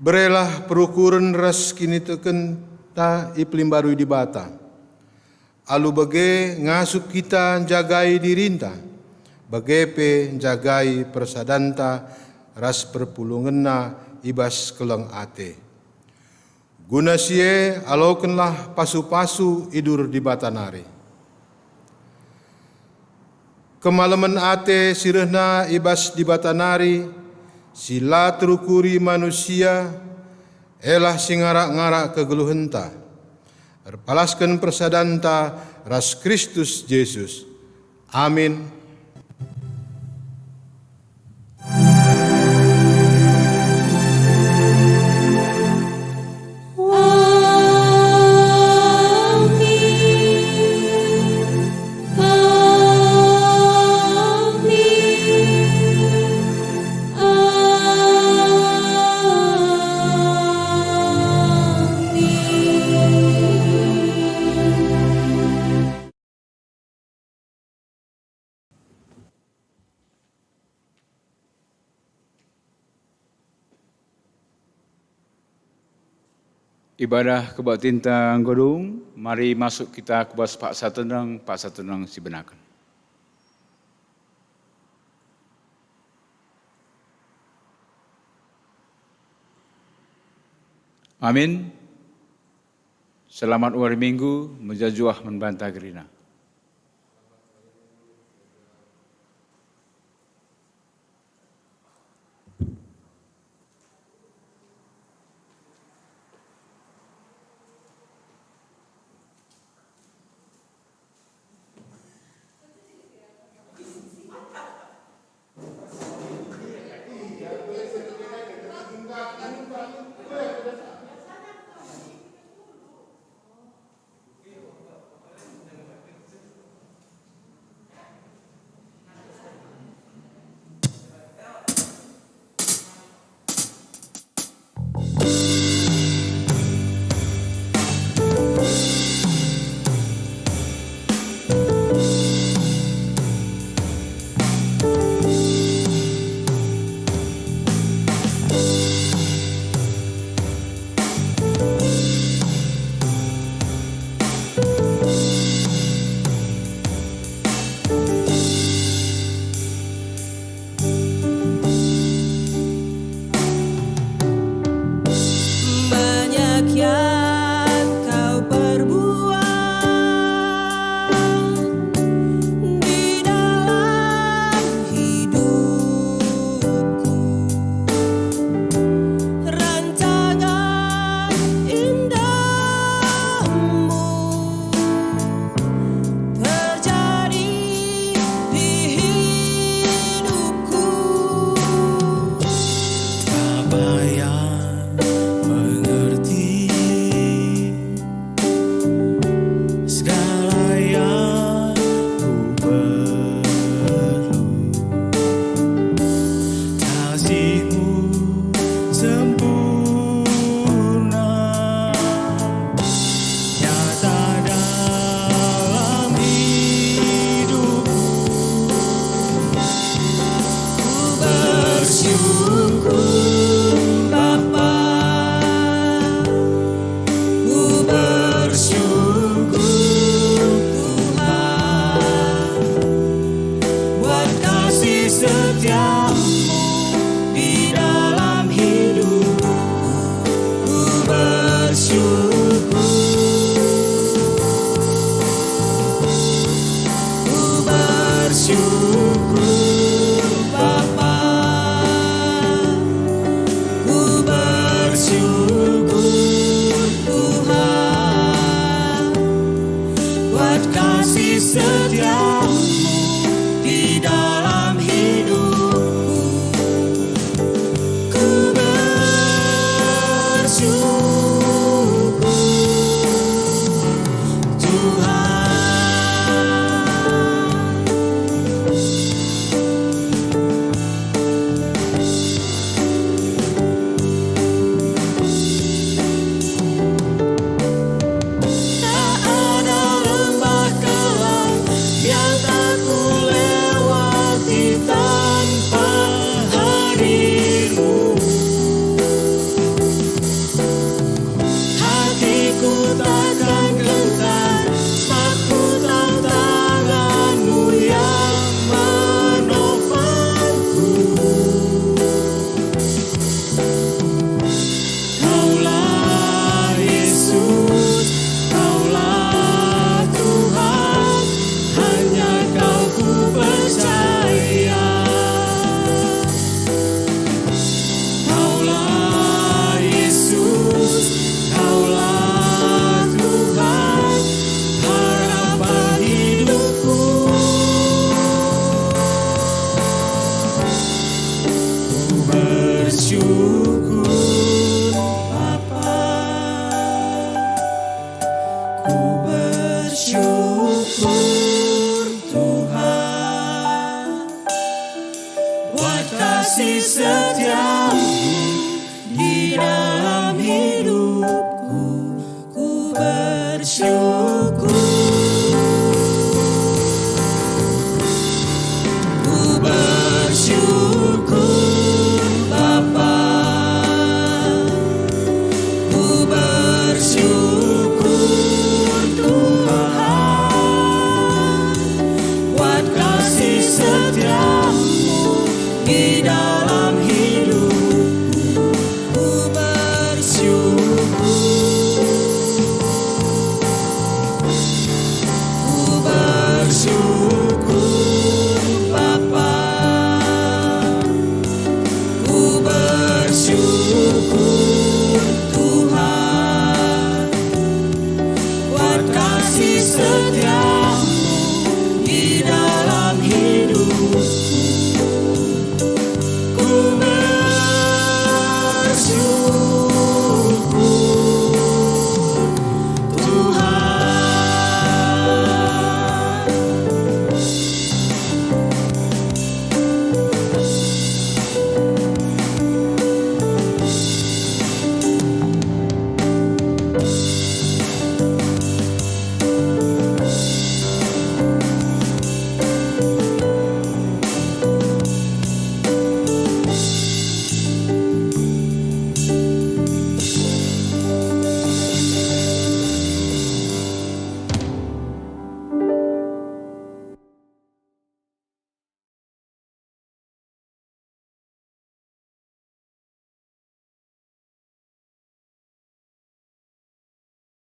Berelah perukuren ras kinitekenta ipelimbarui Dibata. Alu bage ngasup kita njagai dirinta, bage pe njagai persadanta ras perpulungenna i bas keleng ate. Guna si e alokenlah pasu-pasu idur Dibata nari. Kemalemen ate si rehna i bas Dibata nari, si la terukuri manusia, elah si ngarak-ngarak kegeluhenta. Erpalasken persadanta ras Kristus Jesus. Amin. Ibadah kebaktinta enggo dung, mari masuk kita ku bas paksa tenang, paksa tenang si benaken. Amin. Selamat wari Minggu, mejuah-juah man banta kerina. Syukur, Bapa, ku bersyukur, Tuhan, buat kasih setiamu di dalam hidupku. Ku bersyukur, Tuhan. Tak ada lembah kelam yang tak kulewati tanpa hadirmu. Hatiku takkan gentar, sebab ku tahu tanganmu yang menopangku. Kaulah Yesus, Kaulah Tuhan, hanya Kau ku percaya. Kaulah Yesus, Kaulah Tuhan, harapan hidupku. Ku bersyukur, Bapa. Ku bersyukur, Tuhan, buat kasih setiamu di dalam hidupku. Ku bersyukur.